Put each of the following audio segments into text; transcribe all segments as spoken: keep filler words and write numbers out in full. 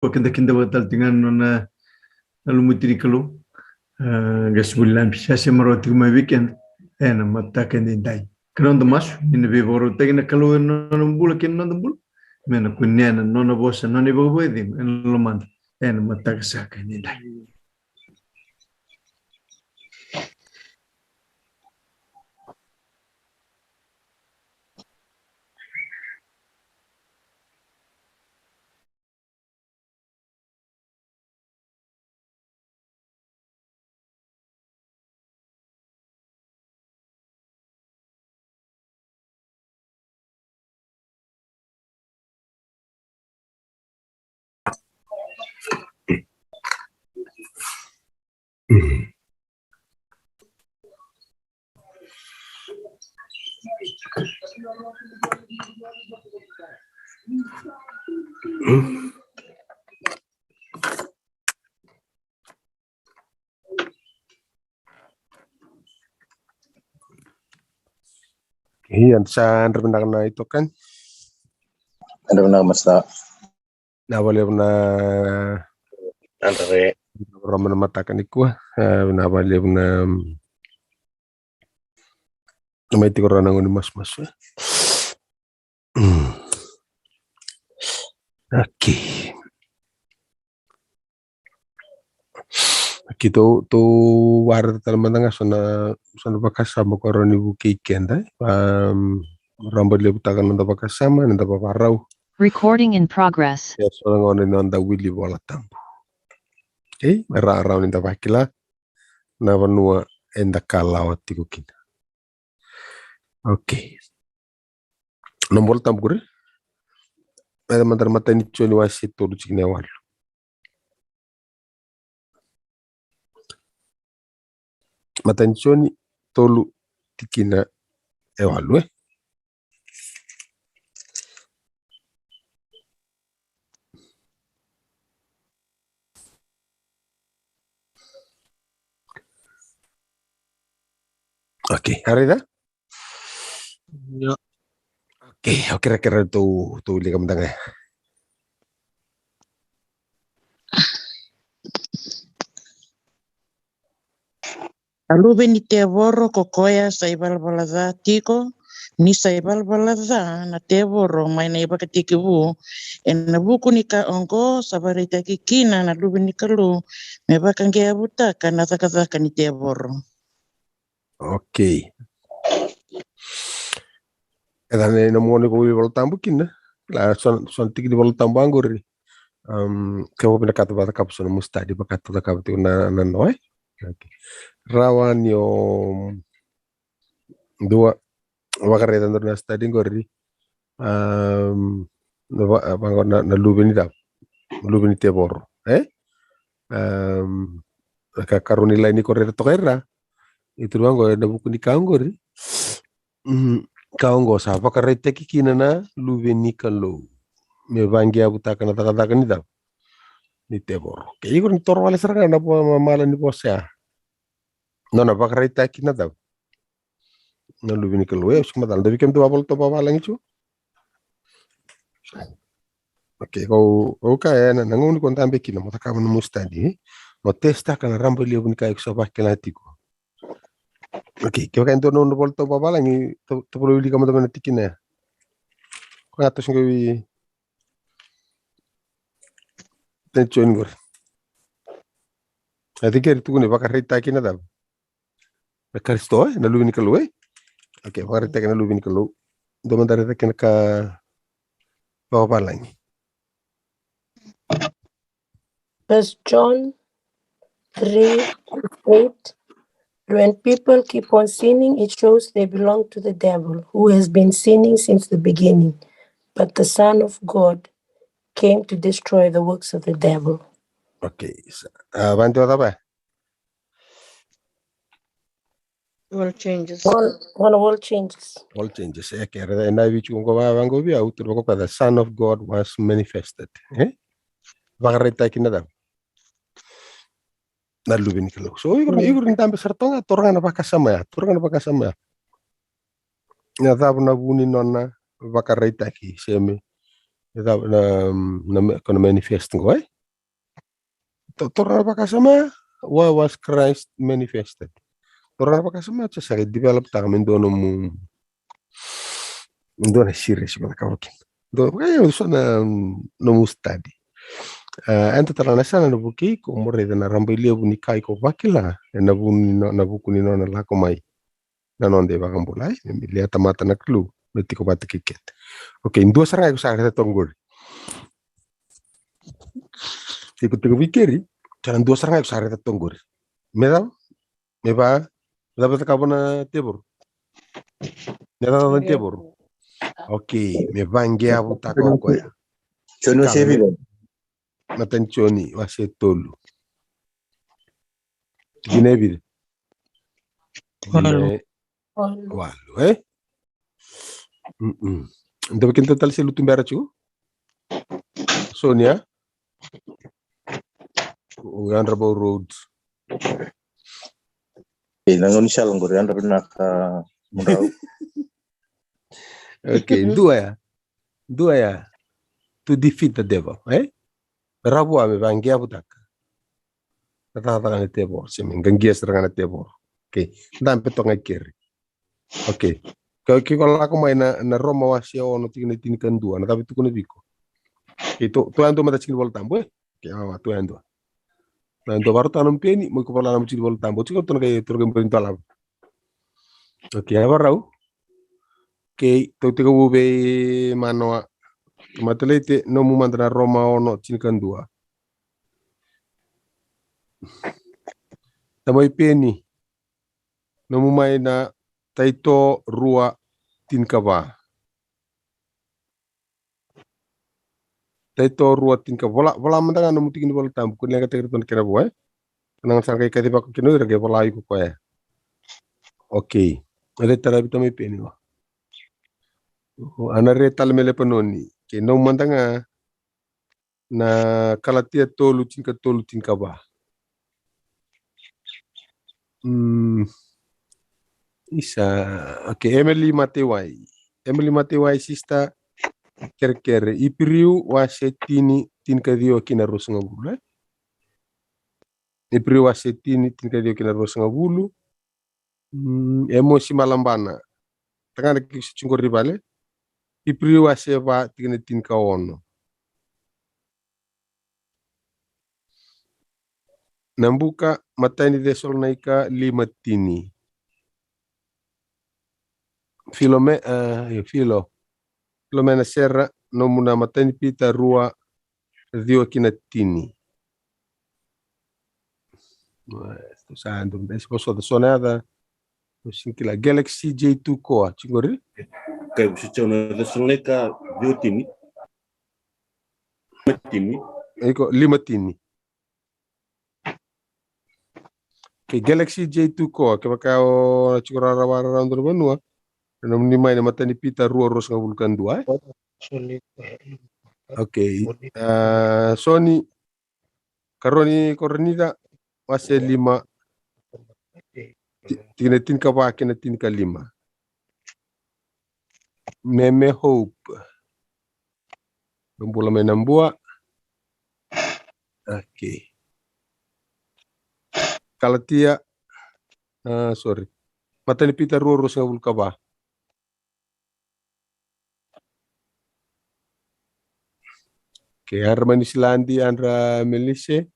Keda kidavaka tale tiko ga na nona, na lumuti ni Kalou. A, qai se vuli labi sa se marau tiko mai vei keda ena mataka edaidai. Ka noda masu ni na veivakarautaki na Kalou ena nona bula kei na noda bula, me na kunea na nona vosa, nona ivakavakacegu ena lomada ena mataka saka edaidai. Ia, sa yadra vinaka na itokani. Yadra vinaka, Masta. Vinaka vakalevu na, yadra re, roma na mataka nikua. E, vinaka vakalevu na, mm, na mai tiko rawa na gauna ni masumasu, e. Mm. Okay. Okay, tou, tou waraka tale mada ga so na, so na vakasama ko rawa ni vukei keda, e. Um, rawa ni vakalevu taka na noda vakasama, na noda vavarau. Recording in progress. Ia, so na gauna ni noda wili Vola Tabu. Okay, me rawa ni da vakila na vanua eda kalawa tiko kina. Okay. Na Vola Tabu qori, e, matai ni Joni wase tolu tikina e walu. Matai ni Joni tolu tikina e walu, e. Okay, a raica? Io. Okay, au kerekere tou, tou wilika mada ga. A luve ni tevoro ko koya sa ivalavala ca tiko, ni sa ivalavala ca na tevoro mai na ivakatekivu. Ena vuku ni ka oqo sa vakaraitaki kina na Luve ni Kalou me vakageavutaka na cakacaka ni tevoro. Okay. E ca na, na moni ko wili Vola Tabu kina. La so, so na tiki ni Vola Tabu qori. Um, ke o vinakata vakacakava so na nomu study, vaka tou cakava tiko na, na noa, e? Okay. Rawa ni o dua vakaraica dua na study qori. Um, na va-, vaqo na, na luve ni cava? Luve ni tevoro, e? Um, na ka karua ni laini ko raica toka e ra. E tukuna vaqo ena vuku ni ka oqori. Mm, ka oqo sa vakaraitaki kina na Luve ni Kalou me vaqeavutaka na cakacaka ni cava? Ni tevoro. Ke iko ni toro wale sara ga na vo-, ma-, mala ni vosa ya. Nona vakaraitaki na cava? Na Luve ni Kalou. E, sega ni macala, dua vei kemudou a Vola Tabu vavalagi tu. Okay, ko, ko kaya na, na gauna ko dabe kina mo cakava na nomu study, e? Mo testaka na raba levu ni ka iko sa vakila tiko. Okay, kevaka e dua na Vola Tabu vavalagi, tou, tou wilika mada mai na tikina ya. Ko ya toso qo i Joni qori. I think e tukuni vakaraitaki na cava? Na Karisito, e? Na Luve ni Kalou, e? Okay, vakaraitaki na Luve ni Kalou. Dou mada raica kina ka vavalagi. First John three eight, when people keep on sinning, it shows they belong to the devil, who has been sinning since the beginning. But the Son of God came to destroy the works of the devil. Okay, sa, a, vani tou cava? World changes. World, world, world changes. World changes. E, okay, era, ena Viti ko qo vaqo vei au, tukuna vaqo, the Son of God was manifested. E? Vakaraitaki na cava? Na Luve ni Kalou. So, iko, mm, iko ni dabe sara toka ga, taura ga na vakasama ya, taura ga na vakasama ya. Na cava na vu ni nona vakaraitaki, se me, E cava na, na, na, ko na manifest qo, e? Taura na vakasama, why was Christ manifested? Taura na vakasama, sa qai develop taka me dua nomu, me dua na series, me cakava kina. Dua, e, so na, nomu study. A, eda tara na yasana na vukei iko, mo raica na rabailevu ni ka iko vakila ena vu ni no, na vuku ni nona lako mai na noda iVakabula, e, me lia tamata na Kalou me tiko vata kei keda. Okay, dua sara ga iko sa raica toka qori. Iko tiko vei keri, sa na dua sara ga iko sa raica toka qori. Me cava? Me va, me cava cakava na tevoro? Me cava na tevoro? Okay, me vaqeavutaka o koya. Joni wase vica? Matai ni Joni wase tolu. Tikina e vica? Walu. Tikina e walu, e? Mm-mm. Dua vei keda tale se lutu bera tiko? Sonia? O yadra bau road. E, na gaunisala qori, yadra vinaka mudrau. Okay, dua ya. Dua ya. To defeat the devil, e? Ra vua me vaqeavutaka. Na cakacaka na tevoro, se me qaqia sara ga na tevoro. Okay, dabe toka ga i keri. Okay. Ke, ke ko lako mai na, na Roma wase ono tikina tinikadua, na cava e tukuna vei iko? Okay, to, to yadua mada tikina Vola Tabu, e? Okay, awa, to yadua. Na yadua, vakarautaka nomu peni, mo iko vola nomu tikina Vola Tabu. Tiko to na qai, to na qai bau dolava. Okay, a varau. Okay, tou tekivu vei Manoa. Matalaite, nomu mada na Roma ono tinikadua. Tamai Peni, nomu mai na Taito rua tinikava. Taito rua tinikava. Vola, vola mada ga nomu tikina ni Vola Tabu, ko ni leqataki iratou na kena vo, e? Ko na gana sara qai kacivaka kina o ira qai vola iko koya. Okay. A de taravi Tamai Peni qo. O, a na re tale me Lepanoni. Kei nomu mada ga na Kalatia tolu tinikatolu tinikava. Mm. Isa, okay, Emily Matewai. Emily Matewai, sister, kerekere. Iperiu wase tini, tinikaciwa ki na ruasagavulu, e? Iperiu wase tini, tinikaciwa ki na ruasagavulu. Mm, Emosi Malabana. Tagane ke se tiko qori i vale. Iperiu wase va tikina tinikaono. Nabuka, matai ni Cesalonaika lima tini. Filome, a, io, Filo. Filomena Sera, nomu na matai ni Pita rua, ciwa ki na tini. Tou sa dau desi vosota so na yaca. Tou sega ni kila. Galaxy J two Core, tiko qori? Kai, se tiko na Thessalonica ciwa tini. Lima tini. Iko, lima tini. Kei Galaxy J two Core, kevaka o na tiko rarava rarau dua na vanua, na nomuni mai na matai ni Pita rua, ruasagavulu ka dua, e? Okay. A, Soni, Karua ni Korinica, wase lima, ti-, tikina tinikava kei na tinikalima. Meme Hope. Bula mai Nabua. Okay. Kalatia, a, sorry. Matai ni Pita rua, ruasagavulu ka va. Okay, yadra mai Niusiladi, yadra Melise.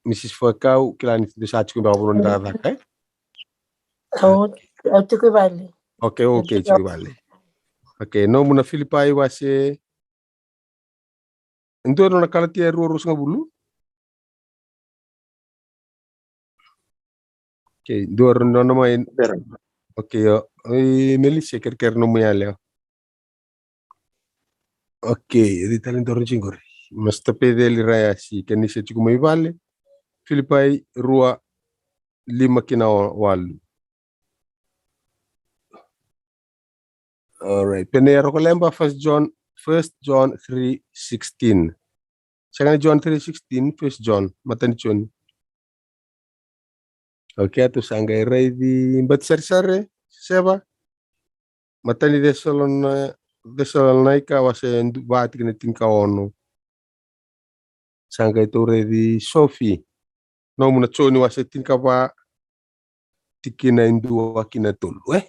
Misis Fakau, kila ni dou sa tiko beka vanua ni cakacaka, e? Au, au tiko i vale. Okay, okay, tiko i vale. Okay, nomu na Filipai wase. E dua na Kalatia e rua, ruasagavulu. Okay, dua rau nona mai. Vera. Okay, o, oi, Melise, kerekere nomu yalewa. Okay, e dua tale dua rau jingori. Master Peceli Rayasi, kei ni se tiko mai vale. Filipai rua, lima ki na o-, walu. All right. Pene ya roko leba, First John, First John three sixteen. Second John three sixteen, First John, matai ni Joni. Okay, tou sa qai raici Bati Sarisari, Seva. Matai ni Thessalon-, Cesalonaika wase du-, va tikina tinikaono. Sa qai tou raici Sofi. Nomu na Joni wase tinikava, tikina e dua ki na tolu, e?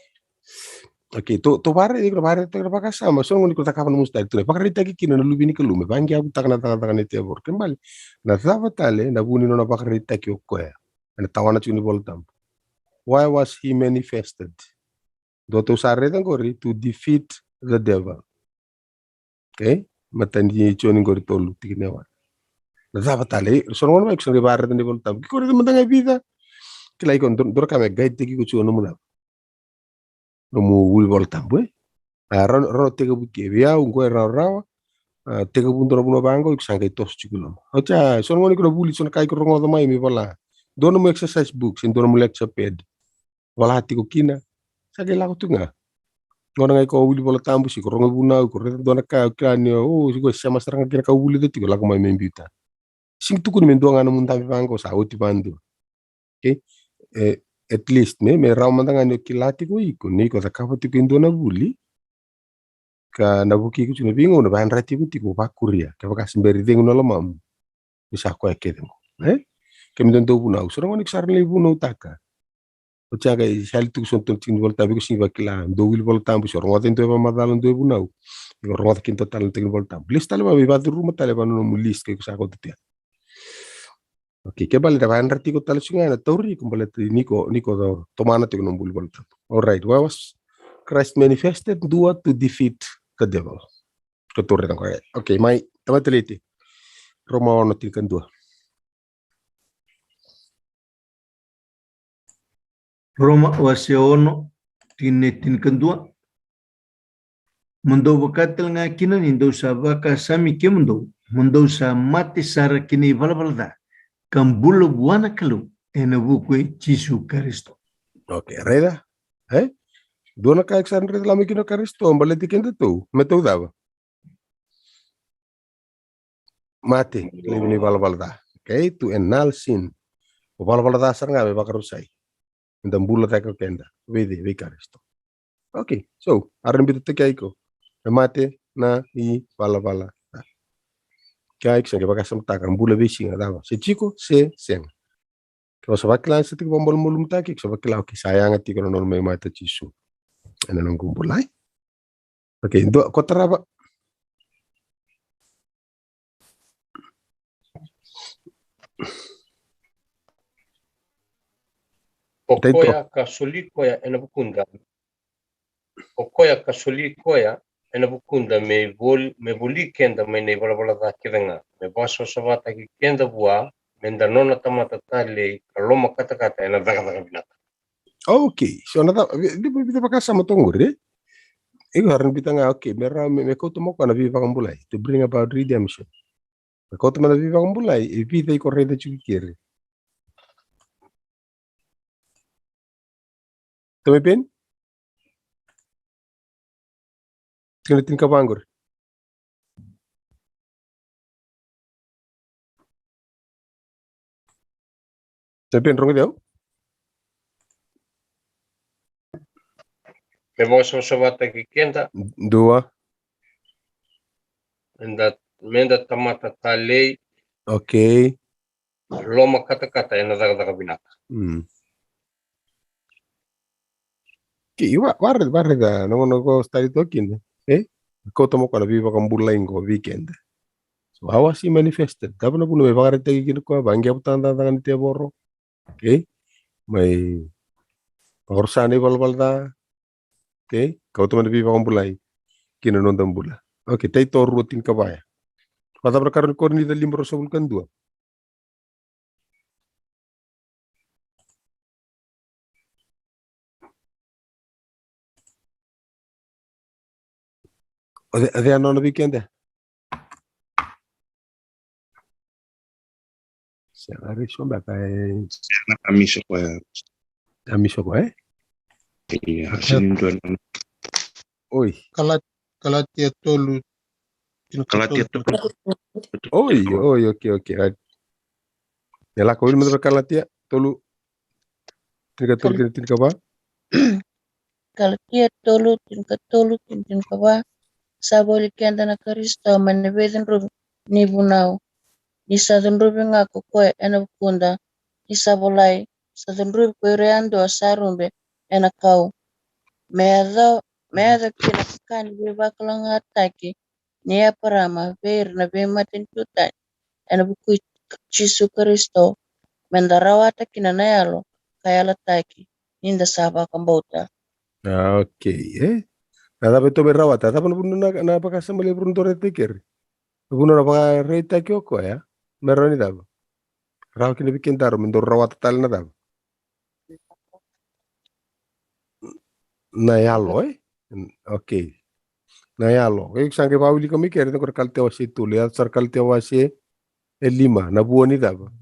Okay, tou, tou vakaraici, tou vakaraici, tou vakasama, so na gauna iko cakava na nomu study, tou na vakaraitaki kina na Luve ni Kalou me vaqeavutaka na cakacaka ni tevoro. Kena ibalebale, na cava tale na vu ni nona vakaraitaki o koya ena tawana tiko ni Vola Tabu? Why was he manifested? Dua tou sa raica qori, to defeat the devil. Okay? Matai ni Joni qori tolu, tikina e walu. Na cava tale, so na gauna mai iko sa qai vakaraica na iVola Tabu. Ke iko raica mada ga e vica. Kila iko, dua, dua na ka me guide-taki iko tiko nomu cava. Nomu vuli Vola Tabu, e? A, rawa, rawa tekivu ke vei au, qo e rawarawa. A, tekivu dua na vanua vaqo, iko sa qai toso tiko i loma. Oti ya, so na gauna iko na vuli, so na ka iko rogoca mai me vola. Dua nomu exercise book, se dua nomu lecture pad. Vola tiko kina, sa qai lako tu ga. Gauna ga iko wili Vola Tabu, se iko rogo vunau, iko raica dua na ka, o kila ni, o, iko sema sara ga kina ka o vulica tiko, lako mai me biuta. Sega ni tukuni me dua ga nomu dabe vaqo, sa oti vadua. Okay? E, at least, me, me rawa mada ga ni o kila tiko iko, ni iko cakava tiko e dua na vuli, ka na vukei iko tiko na veigauna, vayadrati iko tiko, vakuria, kevaka se bera ni cegu na lomamu, ni sa koya kece qo, e? Ke me dau vunau, so na gauna iko sa ra lai vunautaka. Oti ya qai sa yali tu so na tiko ni Vola Tabu, iko sega ni vakila, dau wili Vola Tabu, se rogoca e dua e vakamacala, dua e vunau. Iko rogoca kina tale na tiko ni Vola Tabu. List tale mai, me vacuruma tale va na nomu list, ke iko sa kauta tu ya. Okay, ke baleta vayadrati iko tale tiko ga na tauri iko baleta ni ko, ni ko tomana tiko na buli Vola Tabu. All right, why was Christ manifested? Dua, to defeat the devil. Ko tauri na ko. Okay, mai, tamata leti. Roma ono tinikadua. Roma wase ono, tikina e tinikadua. Mo dou vaka tale ga kina ni dou sa vakasami kemudou, mo dou sa mate sara ki na ivalavala ca, ka bula vua na Kalou ena vuku i Jisu Karisito. Okay, raica? E? Dua na ka iko sa na raica loma kina o Karisito, baleti kedatou, me tou cava? Mate, levu ni valavala ca. Okay, to annul sin. O valavala ca sara ga me vakarusai. Eda bula cake o keda. Vei cei? Vei Karisito. Okay, so, a ra na biuta tiko ya iko. E mate na ivalavala ca. Kea iko sa qai vakasamataka, bula veisiga cava? Se tiko, se sega. Ke o sa vakila ni sa tiko vakamalumalumutaki, ke o sa vakila, okay, sa yaga tiko na nona mai mate o Jisu ena noqu bula, e? Okay, dua, ko tarava. O koya ka soli koya ena vukuda. O koya ka soli koya ena vukuda me voli, me voli keda mai na ivalavala ca kece ga, me vakasavasavataki keda vua, me da nona tamata talei ka lomakatakata ena cakacaka vinaka. Okay, so na ca, vi, vi, vi, vakasama toka qori, e? Iko a ra na biuta ga, okay, me ra, me, me kauta mai o koya na veivakabulai, to bring about redemption. Me kauta mai na veivakabulai, e vica iko raica tiko keri. Tamai Peni? Tikina tinikava qori. Tamai Peni, rogoci au? Me vakasavasavataki keda. Dua. Meda, meda tamata talei. Okay. Lomakatakata ena cakacaka vinaka. Mm. Ke, wa, wa, wa, na gauna ko study toka kina, e? Kauta mai o koya na veivakabulai qo vei keda. So how was he manifested? Cava na vuna me vakaraitaki kina o koya, vaqeavutaka na cakacaka ni tevoro. Okay? Mai vakarusa na ivalavala ca. Okay? Kauta mai na veivakabulai ki na noda bula. Okay, Taito rua tinikava ya. Vakacava na karua ni Korinica lima ruasagavulu ka dua. O cei, o cei a nona vei keda? Sega, raiso beka, e. Sega, a miso koya. A miso koya, e? Ia, a sega ni dua na. Oi. Kala-, Kalatia tolu. Kalatia tolu. Oi, oi, okay, okay, right. E lako wili mada vei Kalatia tolu. Tinikatolu kei na tinikava. Kalatia tolu, tinikatolu kei na tinikava. sa voli keda na Karisito mai na veicudruvi ni vunau. Ni sa cudruvi ga ko koya ena vukuda, ni sa volai, sa cudruvi ko ira yadua sa rube ena kau. Me yaco, me yaco kina ka ni veivakalougatataki ni Eparama vei ira na veimatanitu tani ena vuku i Jisu Karisito, me da rawata kina na yalo ka yalataki ni da sa vakabauta. Okay, e? Na cava e tou me rawata? Cava na vuna na, na vakasama levu rau dau raica keri? Na vuna na vakaraitaki o koya me rawa ni cava? Rawa kina vei kedaru me dau rawata tale na cava? Na yalo, e? Okay. Na yalo. E sa qai vawilika mai keri na ko Kalatia wase tolu, ya sa Kalatia wase e lima, na vua ni cava?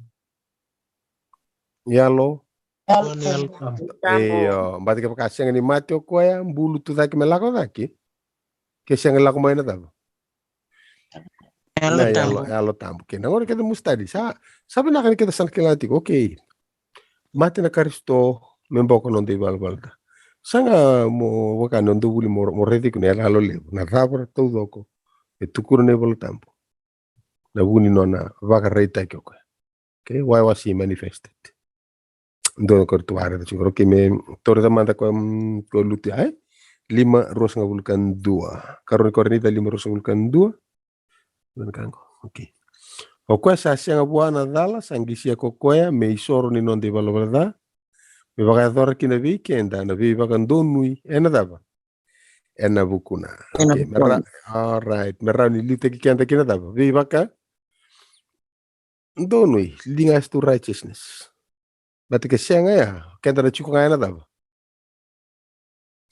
Yalo. Io, bati ke vaka sega ni mate o koya, bulu tu cake me lako cake. Ke sega ni lako mai na cava? Na yalo, yalo tabu. Ke na gona keda mu study sa, sa vinaka ni keda sa na kila tiko. Okay. Mate na Karisito me boko noda ivalavala ca. Sa ga mo vaka noda vuli mo raici iko na yalo levu, na cava taucoko e tukuna na iVola Tabu. Na vu ni nona vakaraitaki o koya. Okay, why was he manifested? Dua na Korinica, okay, me tauri tamada ko, ko lutu ai. Lima ruasagavulu ka dua. Karua ni Korinica lima ruasagavulu ka dua. Okay. O koya sa sega vua na cala, sa qisia ko koya me isoro ni noda ivalavala ca, me vakayacora kina vei keda na veivakadonui ena cava? Ena vukuna. Okay, me ra, all right. Me rawa ni liutaki keda kina cava? Veivaka donui, leading us to righteousness. Bati ke sega ya, keda na tiko ga ena cava?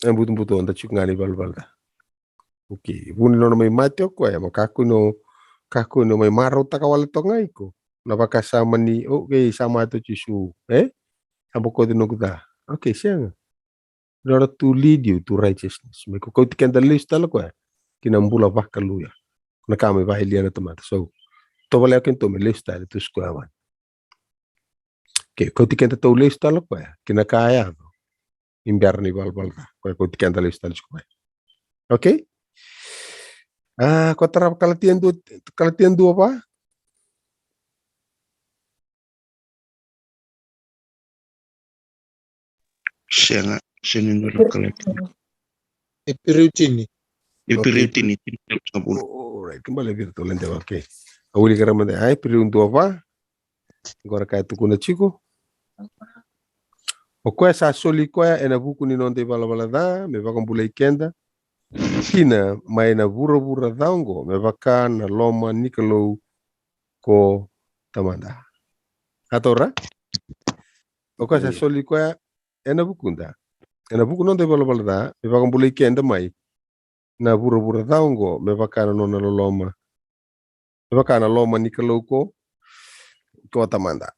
E butobuto, da tiko ga ni valavala ca. Okay, vu ni nona mai mate o koya, mo kakua ni, kakua ni mai marautaka wale toka ga iko na vakasama ni, okay, sa mate o Jisu, e? Sa bokoci noqu ca. Okay, sega. In order to lead you to righteousness. Me kauti keda lesu tale koya ki na bula vakaluya. Na ka me vakayalia na tamata. So tovolea keda me lesu tale tu square one. Okay, kauti keda tou lesu tale koya ki na ka yaco. Ni bera ni valavala ca. Koya kauti keda lesu tale square. Okay? A, ko tarava Kalatia dua, Kalatia dua va? Sega, sega ni dua na Kalatia. Iperiu tini. Iperiu tini, tini. Alright, kembali vira tou lade, okay. Au wilika mada, a, Iperiu dua va. Agora ka e tukuna tiko. O koya sa soli koya ena vuku ni noda ivalavala ca me vakabulai keda kina mai na vuravura ca oqo, me vaka na loma ni Kalou ko Tamada. A taura? O koya sa soli koya ena vukuda, ena vuku noda ivalavala ca, me vakabulai keda mai na vuravura ca oqo, me vaka na nona loloma, me vaka na loma ni Kalou ko, ko Tamada.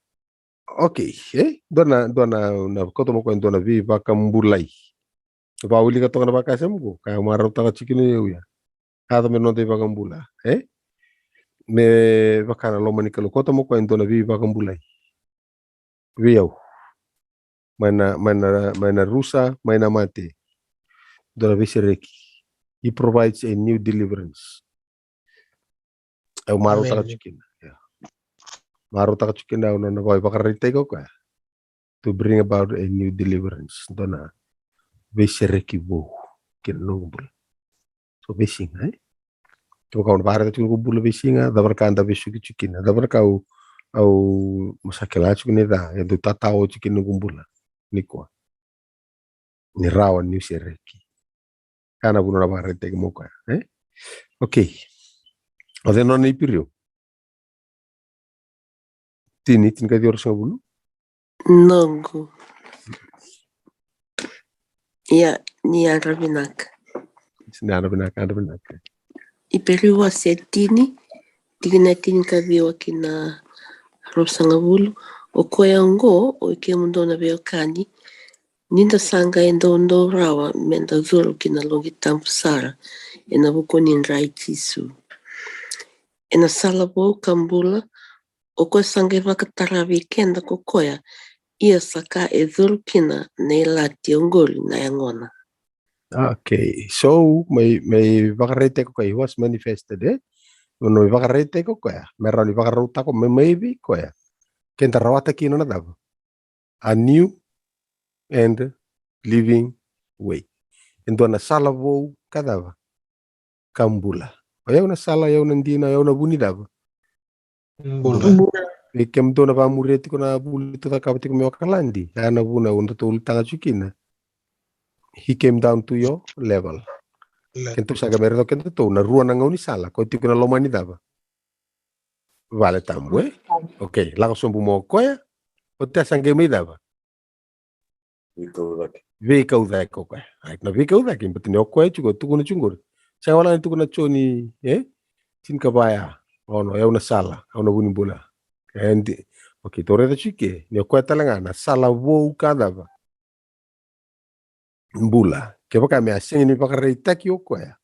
Okay, e? Dua na, dua na, na kauta mai koya dua na veivakabulai. Vakawilika toka na vakasama qo, ka marautaka tiko kina o yau ya. Yaco me noda ivakabula, e? Me vaka na loma ni Kalou, kauta mai koya dua na veivakabulai vei au. Mai na, mai na, mai na rusa, mai na mate. Dua na veisereki. He provides a new deliverance. Au marautaka tiko kina. Marautaka tiko kina, au na, na vakaraitaka o koya to bring about a new deliverance. Dua na veisereki vou ki na noqu bula. So veisiga, e? Kevaka au na vakaraitaka tiko noqu bula veisiga, cava na ka da veisuki tiko kina, cava na ka au, au masakila tiko ni ca, e dau tatawa tiko kina noqu bula nikua. Ni rawa niu sereki. Ka na vuna na vakaraitaki mai o koya, e? Okay. O cei nona Iperiu? Tini, tinikaciwa ruasagavulu. Noqu. Ia, ni yadra vinaka. Ni yadra vinaka, yadra vinaka. Iperiu wase tini, tikina tinikaciwa ki na ruasagavulu. O koya oqo, oi kemudou na veiwekani, ni da sa qai doudou rawa me da curu ki na loqi tabu sara ena vuku ni dra i Jisu. Ena sala vou ka bula, o koya sa qai vakatara vei keda ko koya, ia sa ka e curu kina na ilati oqori na yagona. Okay, so mai, mai vakaraitaki o koya, he was manifested, e? Mai vakaraitaki o koya me rawa ni vakarautaka mai, mai vei koya. Keda rawata kina na cava? A new and living way. E dua na sala vou ka cava? Ka bula. O yau na sala, o yau na dina, o yau na vu ni cava? Bula. Vei kemudou na vakamuria tiko na vuli tou cakava tiko mai Okaladi, ya na vuna au na tou ulutaga tiko kina. He came down to your level. Kedatou sa qai mai raica o kedatou na rua na gaunisala, ko tiko na loma ni cava? Vale tabu, e? Okay, lako sobu mai o koya, o tea sa qai mai cava? Veikau cake. Veikau cake o koya. Right, na veikau cake, but ni o koya tiko, tukuna tiko qori. Sega wale ni tukuna Joni, e? Tinikava ya, ono, o yau na sala, au na vu ni bula. And, okay, tou raica tiko ke, ni o koya tale ga na sala vou ka cava? Bula. Kevaka me a sega ni vakaraitaki o koya,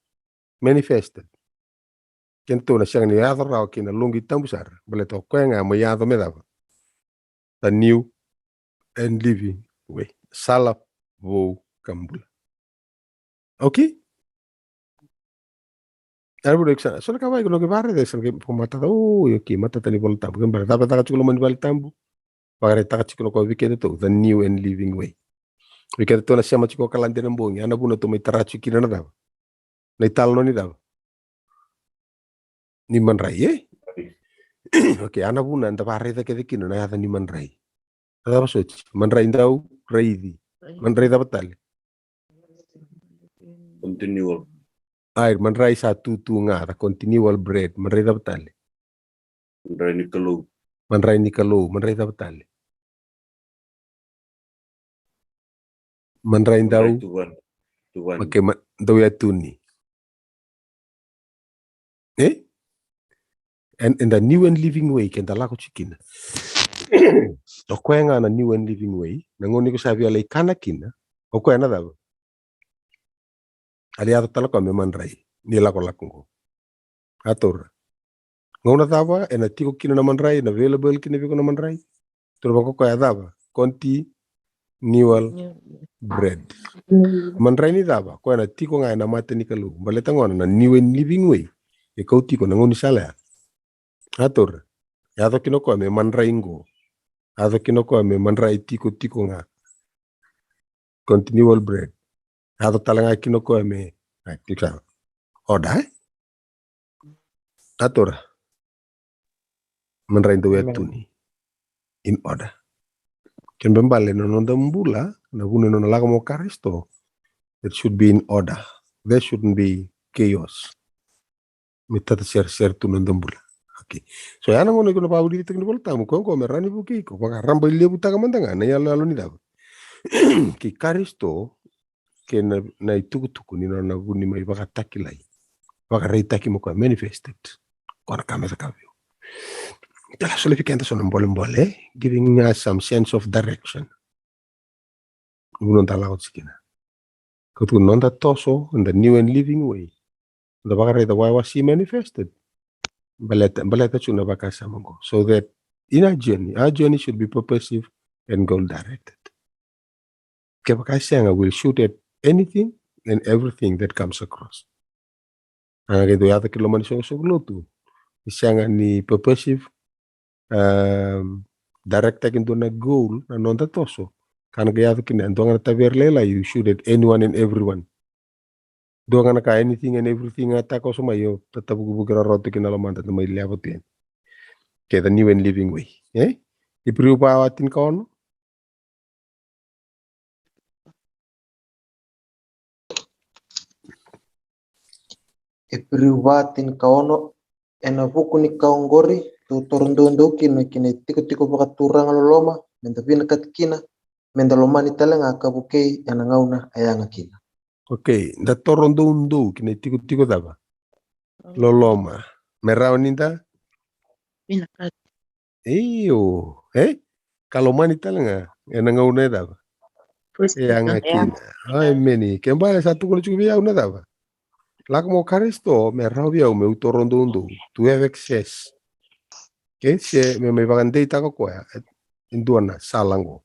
manifested, kedatou na sega ni yaco rawa kina loqi tabu sara, baleta o koya ga mai yaco me cava? The new and living way. Sala vou ka bula. Okay? Era vou dei sa, so na ka vei iko na ke vare de sa ke po matata, o, io, ki matata ni Vola Tabu. Ke bara cava caka tiko loma ni Vola Tabu. Vakaraitaka tiko na koya vei kedatou, the new and living way. Vei kedatou na sema tiko Okaladi na bogi, ya na vuna tou mai tara tiko kina na cava? Na italanoa ni cava? Ni madrai, e? Okay, ya na vuna eda vakaraica kece kina na yaca ni madrai. Na cava soti? Madrai dau raici. Madrai cava tale? Continual. Ai, madrai sa tutu ga, the continual bread. Madrai cava tale? Madrai ni Kalou. Madrai ni Kalou, madrai cava tale? Madrai dau. Madrai tuvani. Tuvani. Okay, ma, dau yatuni. E? And, and the new and living way, keda lako tiko kina. O koya ga na new and living way, na gauna iko sa via lai kana kina, o koya na cava? A lai yaco tale koya me madrai, ni lakolako qo. A taura. Gauna cava ena tiko kina na madrai, na available kina vei iko na madrai? Taura vaka o koya cava? Continual bread. Madrai ni cava? Koya na tiko ga ena mata ni Kalou. Baleta gona na new and living way. E kau tiko na gaunisala ya. A taura. Yaco kina o koya me madrai qo. Yaco kina o koya me madrai tikotiko ga. Continual bread. Yaco tale ga kina o koya me, a, tiko sa. Order, e? A taura. Madrai dau yatuni. In order. Kena ibalebale na noda bula, na vuna e nona lako mai o Karisito, it should be in order. There shouldn't be chaos. Me tataseresere tu na noda bula. Okay. So ya na gauna iko na vakavulici tiko ni Vola Tabu, ko qo me rawa ni vukei iko, vakarabailevutaka mada ga na iyaloyalo ni cava? Kei Karisito, kei na, na itukutuku ni nona vu ni mai vakatakilai. Vakaraitaki mo koya, manifested. Ko na ka me cakava vei au. Tala soli vei keda so na bolebole, giving us some sense of direction. Vu noda lako tiko kina. Ko tu noda toso, in the new and living way. Da vakaraica why was he manifested. Baleta, baleta tu na vakasama qo. So that in our journey, our journey should be purposive and goal directed. Kevaka e sega, we'll shoot at anything and everything that comes across. A, keitou yaco ki loma ni soqosoqo lotu. E sega ni purposive, um, directaki dua na goal na noda toso. Ka na qai yaco kina, dua ga na tavere lailai, you shoot at anyone and everyone. Dua ga na ka, anything and everything, a takoso mai, io, tatavukivuki raurau tu kina lomada, da mai leva tu yani. Ke the new and living way, e? Iperiu va, tinikaono. Iperiu va, tinikaono. Ena vuku ni ka oqori, tou toro doudou kina ki na itikotiko vakaturaga loloma, meda vinakati kina, meda lomani tale ga ka vukei ena gauna e yaga kina. Okay, da toro doudou ki na itikotiko cava? Loloma. Me rawa ni da? Vinakati. Io, e? Ka lomani tale ga ena gauna e cava? E yaga kina. Ai, meni. Kena ibalebale sa tukuna tiko vei au na cava? Lako mai o Karisito me rawa vei au meu toro doudou, to have access. Okay, se me mai vakadeitaka o koya e dua na sala qo.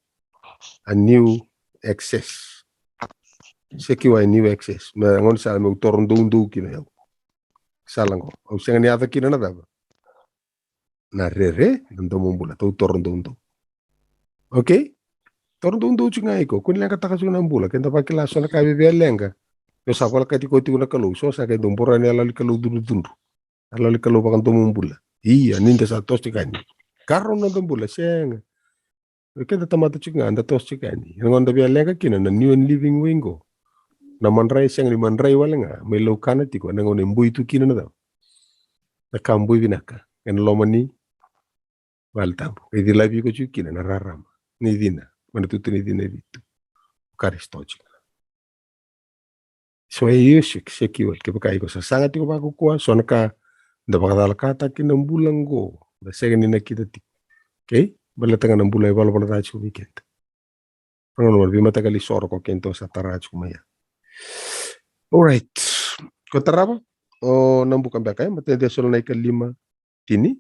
A new access. Sekiwa e new access. Me gaunisala meu toro doudou kina yau. Sala qo. Au sega ni yaco kina na cava? Na rere, na domobula, tou toro doudou. Okay? Toro doudou tiko ga iko, ko ni leqataka tiko na bula, keda vakila so na ka vevea leqa. Io sa volekati koya tiko na Kalou, so sa qai dau bora na yalo ni Kalou cudrucudru. Yalo ni Kalou vakadomobula. Ia, ni da sa toso tiko yani. Qarauna noda bula, sega. Keda tamata tiko ga, da toso tiko yani. Ena gauna da via leqa kina na new and living way qo. Na madrai sega ni madrai wale ga, mai laukana tiko, ena gauna e boi tu kina na cava? Na ka boi vinaka. Ena loma ni vale tabu. E cilavi iko tiko kina na rarama. Ni cina, mai na tutu ni cina e vitu. Karisito tiko. So e io seki, seki wale, kevaka iko sa saga tiko vakakukua, so na ka da vakacalakataka kina bula qo, da sega ni nakita tiko. Okay? Baleta ga na bula e valavala ca tiko vei keda. Ragona mana veimataqali soro ko keda sa tara tiko mai ya. Alright. Ko tarava? O na buka beka, e? Matai Cesalonaika lima, tini.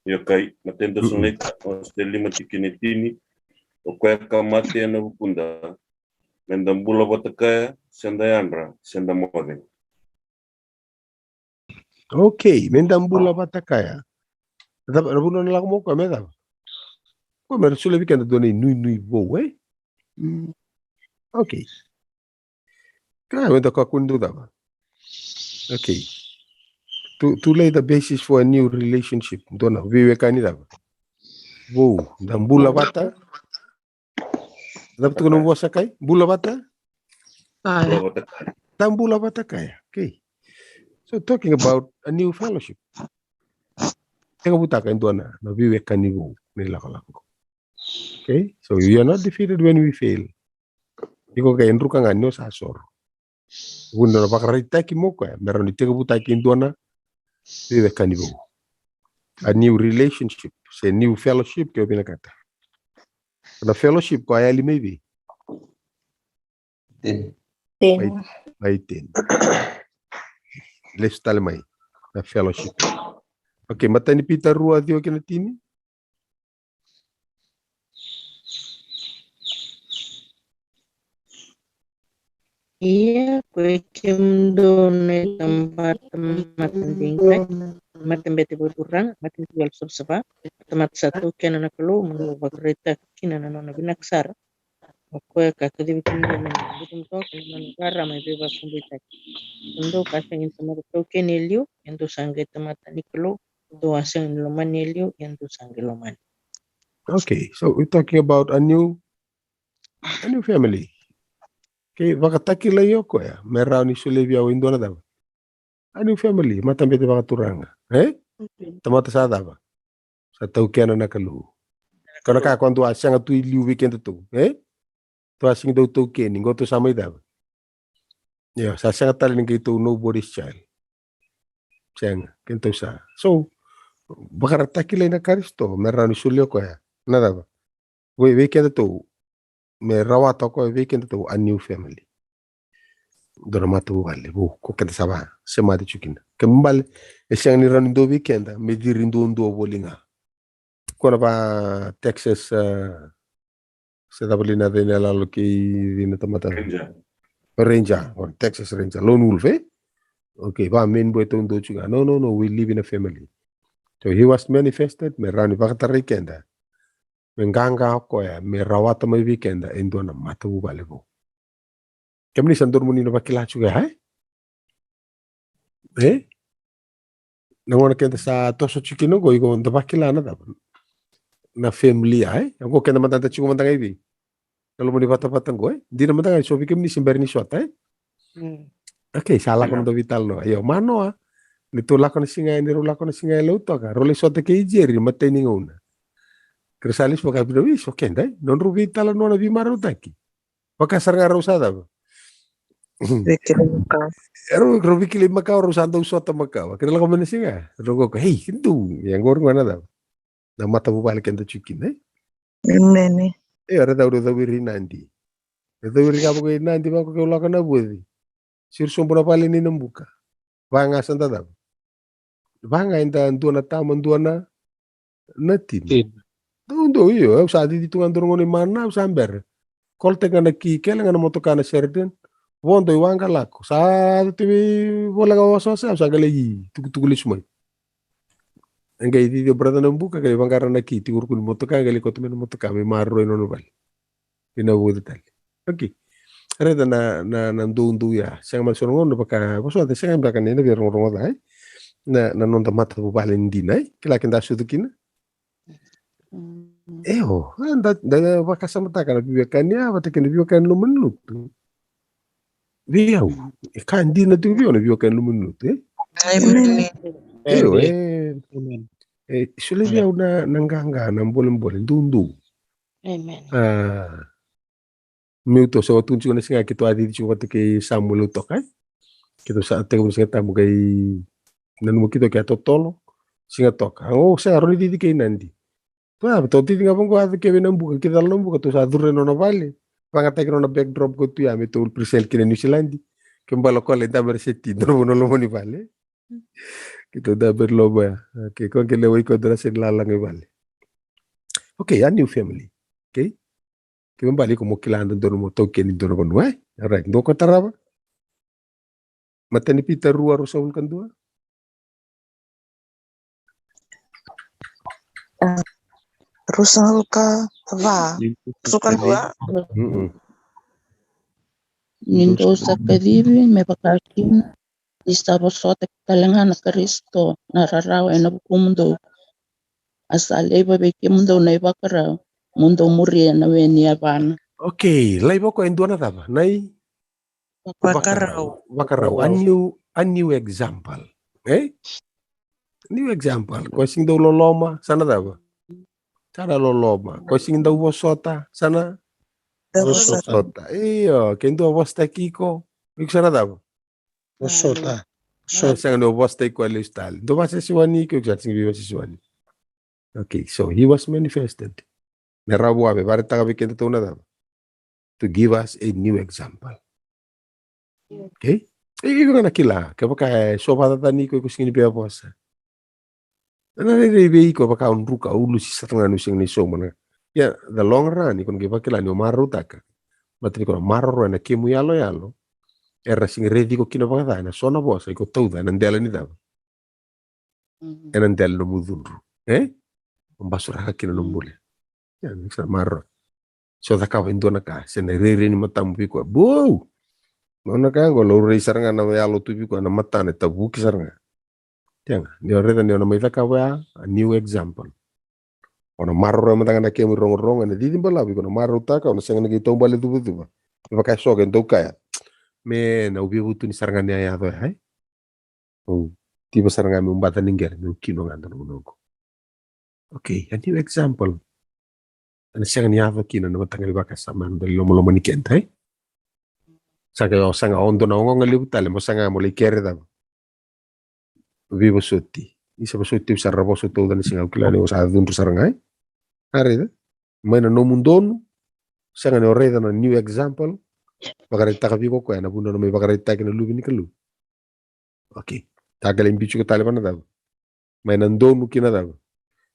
Io kai, Matai Cesalonaika, o se lima tikina e tini. O koya ka mate ena vukuda, me da bula vata kaya, se da yadra, se da moce. Okay, me da bula vata kaya. Cava, na vuna na lako mo koya me cava? Koya me ra solia vei keda dua na inuinui vou, e? Mm. Okay. Ka me da kakua ni dau cava? Okay. To, to lay the basis for a new relationship. Dua na veiwekani cava? Vou, da bula vata. Cava tukuna mo vosa kai? Bula vata? Kaya. Bula vata kaya. Da bula vata kaya. Okay. So talking about a new fellowship. Tekivutaka e dua na, na veiwekani vou ni lakolako. Okay? So we are not defeated when we fail. Iko qai druka ga ni o sa soro. Vuna na vakaraitaki mo koya, me rawa ni tekivutaki e dua na veiwekani vou. A new relationship, se new fellowship, ke o vinakata. Na fellowship ko a yali mai vei? Ten. Ten. Mai, mai ten. Lesu tale mai na fellowship. Okay, Matai ni Pita rua, ciwa kei na tini. Ia, ko i kemudou na itabata matadigitaki, matabete vakaturaga, matabete vakasavasava, tamata sa taukena na Kalou, mo dou vakaraitaka kina na nona vinaka sara. O koya ka kacivi kemudou me da butubutuka na nona rarama e veivakurabuitaki. Kemudou ka sega ni tamata taukeni e liu, ia dou sa qai tamata ni Kalou, dou a sega ni lomani e liu, ia dou sa qai lomani. Okay, so we're talking about a new, a new family. Okay, vakatakilai o koya me rawa ni solia vei au e dua na cava? A new family, matabete vakaturaga, e? Okay. Tamata sa cava? Sa taukena na Kalou. Ka na ka ko dou a sega tu i liu vei kedatou, e? Tou a sega ni dau taukeni, qo tou sa mai cava? Io, sa sega tale ni qai tou nobody's child. Sega, kedatou sa. So, vakaratakilai na Karisito me rawa ni solia o koya na cava? Vei, vei kedatou, me rawata o koya vei kedatou a new family. Dua na matavuvale vou ko keda sa va semati tiko kina. Kena ibalebale, e sega ni rawa ni dua vei keda me ciri duadua voli ga. Ko na va Texas, e, se cava li na cei na yaloyalo kei cei na tamata? Ranger. Ranger, o Texas Ranger, lone wolf, e? Okay, va main boy taudua tiko ga. No, no, no, we live in a family. So he was manifested me rawa ni vakatarai keda. Me qaqa o koya me rawata mai vei keda e dua na matavuvale vou. Kemuni sa dodonu mo ni na vakila tiko ya, e? E? Na gauna keda sa toso tiko kina qo, iko da vakila na cava? Na family ya, e? Qo keda mada da tiko mada ga i vei? Na loma ni vatavata qo, e? Dina mada ga ni so vei kemuni se bera ni sota, e? Mm. Okay, sa lako na noda veitalanoa. Io, manoa. Ni tou lako na siga, ni rau lako na siga e Lautoka, rau lai sota kei Jerry, matai ni gauna. Kei rau sa lesu vakavinaka, io, so keda, e? Nodrau veitalanoa na veimarautaki. Vaka sara ga rau sa cava? Veikilai makawa. Rau, rau veikilai makawa, rau sa dau sota makawa. Kei na lako mai na siga, rau qo, ei, keitou, ia qori qo na cava? Na matavuvale keda tiko kina, e? Emeni. E, era cau, rau cau ira i Nadi. E cau ira ga vako i Nadi, vako keu lako na vuci. Siri sobu na vale ni na buka. Vaga sa da cava? Vaga eda dua na tama, dua na, na tina. Tina. Dou, dou, io, au sa cici tu ga dua na gauna i Mana, au sa bera. Kolotaki ga na ki, kele ga na motoka na Sheraton. Vodo i waqa lako. Sa tu vei vola ga wasawasa, sa qai lai tukutuku lesu mai. E qai cici o brother Nabuka, qai vaqara na ki, tiko ruku ni motoka, qai lai koto mai na motoka, me maroroi nona vale. Ina vuce tale. Okay. Raica na, na, na doudou ya. Sega mada so na gauna vaka, vosota, sega beka ni na via rogorogo ca, e? Na, na noda matavuvale ni dina, e? Kila ke da sucu kina. Mm. Io, a, da, da vakasamataka na veiwekani ya, vata kei na veiwekani loma ni lotu. Vei au, e ka dina tu vei au na veiwekani loma ni lotu, e? Amen. Io, e. Amen. E, solia vei au na, na qaqa, na bolebole, doudou. Amen. A, meu tou sa vatutu tiko na siga keitou a cici tiko vata kei Samuel Lautoka, e? Keitou sa tekivu na Siga Tabu qai nanuma keitou ke a totolo, Siga Toka. O, sa rawa ni cici kei Nadi. Tou a, tou cici ga vaqo, a yaco ke vei Nabuka, kei cala Nabuka, tou sa curu ena nona vale. Vagataki nona backdrop ko tu ya, me tou present kina New Zealand. Ke bala ko lai dabe ena seti, dua na vanua loma ni vale. Keitou dabe ena loma ya. Okay, ko qai lewe iko dua na seni lalaga i vale. Okay, a new family. Okay? Ke me bali iko mo kila dodonu mo taukeni dua na vanua, e? Alright, dua ko tarava. Matai ni Pita rua, ruasagavulu ka dua. A, ruasagavulu ka va. Ruasagavulu ka dua. Mm-mm. Ni dou sa kacivi me vaka kina ni sa vosota tale ga na Karisito na rarawa ena vukumudou. A sa laiva vei kemudou na ivakarau mo dou muria na we ni yavana. Okay, laiva ko e dua na cava? Na i- Vakarau. Vakarau. A new, a new example. E? New example. Ko sega ni dau loloma, sa na cava? Sa na loloma. Ko sega ni dau vosota, sa na? Sa vosota. Vosota. Io, ke dua vosotaki iko, iko sa na cava? Vosota. Sa sega ni vosotaki koya lesu tale. Dua vakasesewani iko, iko sa sega ni veivakasesewani. Okay, so he was manifested. Me rawa vua me vakaraitaka vei kedatou na cava? To give us a new example. Okay? E, iko ga na kila, kevaka e so vakacacani iko, iko sega ni via vosa. Na rairai vei iko vaka o druka, o lusi sara ga ni o sega ni sauma na. Ia, the long run, iko na qai vakila ni o marautaka. Baleta ni iko na maroroya na kemu yaloyalo. Era sega ni raici iko kina vakaca, ena so na vosa, iko tauca, ena dela ni cava? Mhm. Ena dela ni nomu cudru. E? O basuraka kina nomu bula. Ia, ni sa maroroya. Se o cakava e dua na ka, se na rairai ni matamu vei koya. Bou! Nona ka qo, laurai sara ga na yalo tu vei koya, na matana e tavuki sara ga. Ia ga, ni o raica ni o na mai cakava ya, a new example. O na maroroya mada ga na kemu irogorogo, ena cici balavu iko na marautaka, o na sega ni qai taubale cuvacuva. Me vaka e so ke dau kaya. Me na, au via vutuni sara ga ni a yaco ya, e? Au tiva sara ga meu bata ni qele, meu kino ga dua na vanua qo. Okay, a new example. Ena sega ni yaco kina na mataqali vakasama ena dau lomaloma ni keda, e? Sa qai o saga, o dua na ogaoga levu tale, mo saga mo lai kere cava? Veivosoti. Ni sa vosoti au sara, vosa tauca na siga, au kila ni o sa cudru sara ga, e? A raica? Mai na nomu donu, sega ni o raica na new example, vakaraitaka vei iko koya na vanua na mai vakaraitaki na Luve ni Kalou. Okay. Sa qai lai biuti iko tale vua na cava? Mai na donu ki na cava?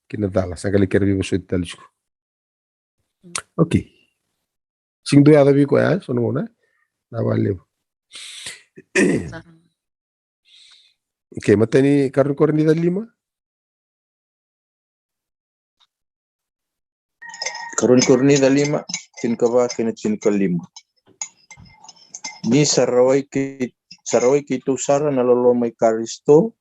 Ki na cala, sa qai lai kere veivosoti tale tiko. Okay. Sega ni dua yaco vei koya, e? So na gauna, e? Na vakalevu. Okay, matai ni karua ni Korinica lima. Karua ni Korinica lima, tinikava kei na tinikalima. Ni sa rawai kei, sa rawai keitou sara na loloma i Karisito,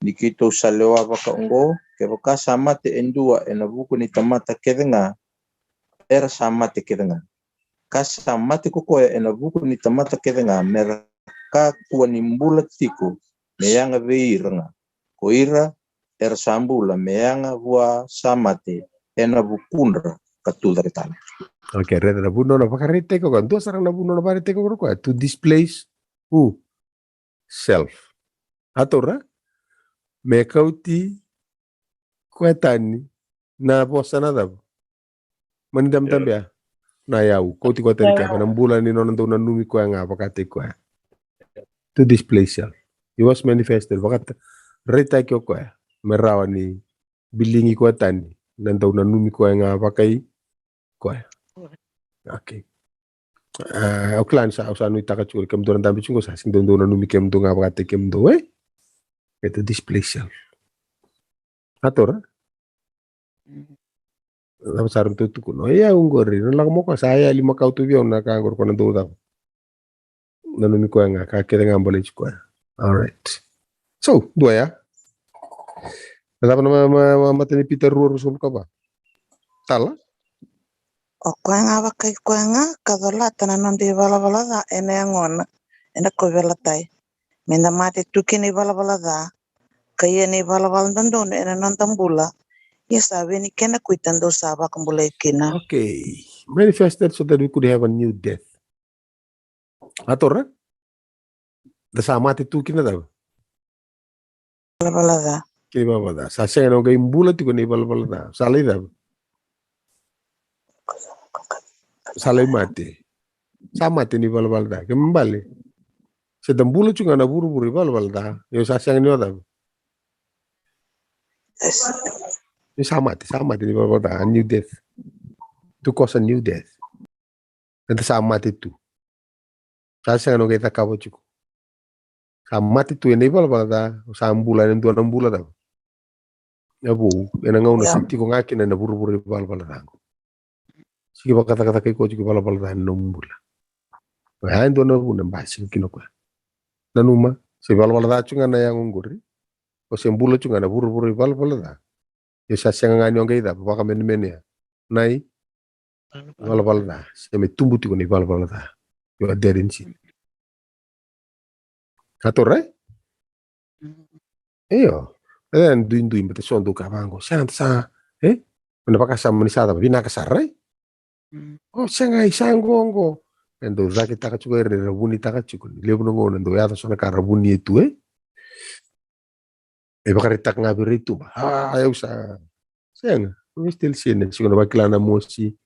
ni keitou sa lewa vaka oqo, kevaka sa mate e dua ena vuku ni tamata kece ga, era sa mate kece ga. Ka sa mate ko koya ena vuku ni tamata kece ga, me ra kakua ni bula tiko me yaga vei ira ga. Ko ira era sa bula me yaga vua sa mate ena vukudra ka tu cake tale. Okay, raica na vanua na vakaraitaki o koya. Dua sara na vanua na vakaraitaki o koya. To displace who? Self. A taura? Me kauti koya tani na vosa na cava? Mani dabedabe ya. Na yau. Kauti koya tani kevaka na bula ni nona dau nanumi koya ga vakataki koya. To displace self. He was manifested. Vakaraitaki o koya. Me rawa ni biligi koya tani na dau nanumi koya ga vakai koya. Okay. Ah, au kila ni sa, au sa nuitaka tiko ni kemudou na dabe tiko qo sa sega ni dou nanumi kemudou ga vakataki kemudou, e? Keitou display self. A taura? Cava sara meitou tukuna? Ia, au qori, na lako mai o koya sa yali makawa tu vei au na ka qori ko na dou cava. Nanumi koya ga, ka kece ga baleti koya. Alright. So, dua ya. Na cava na ma, ma, ma, matai ni Pita rua, ruasagavulu ka va? Tala? O koya ga vakai koya ga, ka colata na noda ivalavala ca ena yagona, ena kauveilatai. Meda mate tu kina ivalavala ca, ka ia na ivalavala dodonu ena noda bula. Ia sa vei ni kena kuita dou sa vakabulai kina. Okay. Manifested so that we could have a new death. A taura? Da sa mate tu kina cava? Valavala ca. Kina valavala ca. Sa sega ni o qai bula tiko na ivalavala ca. Sa lai cava? Sa lai mate. Sa mate ni valavala ca. Ke me bale. Se da bula tiko ga na vuravura ivalavala ca. Io sa sega ni o cava? Yes. Ni sa mate, sa mate ni valavala ca. A new death. To cause a new death. Eda sa mate tu. Sa sega ni o qai cakava tiko. Sa mate tu ena ivalavala ca, sa bula ena dua na bula cava? Na vou, ena gauna sa tiko ga kina ena vuravura ivalavala ca qo. Sega ni vakacakacaka iko tiko ivalavala ca ena nomu bula. Oya e dua na vuna e basika kina o koya. Nanuma, se ivalavala ca tiko ga na yago qori. O se bula tiko ga na vuravura ivalavala ca. Ia sa sega ga ni o qai cava, vakamenemenea. Na i valavala ca, se me tubu tiko na ivalavala ca. You are dead in sin. Ka taura, e? Io. E duidui, baleta so dou kaya vaqo, sega ni sa, e? Meda vakasama ni sa cava, vinaka sara, e? O sega, e sa qoqo. E dau cakitaka tiko, e ra vunitaka tiko. Ni levu na gauna e dau yaco so na ka ra vunia tu, e? E vakaraitaka ga vei ira i tuba. A, au sa. Sega. We still sin. E sega ni vakila na mosi.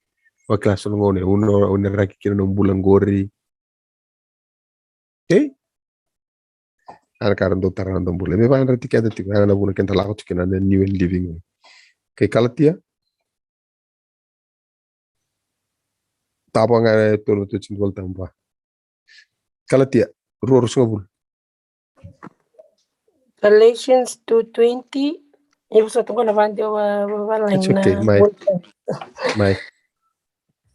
Vakila so na gauna. Au na, au na raki kina na bula qori. Okay? A na ka ra dau tara na noda bula. Me vakayadrati keda tiko. A na vuna keda lako tiko kina na new and living way. Okay, Kalatia. Tava ga e tolu na tolu tiko ni Volatabu. Kalatia, rua ruasagavulu. Galatians two twenty. Io, sa tu qo na vadi o va, va, va laina. It's okay, mai. Mai.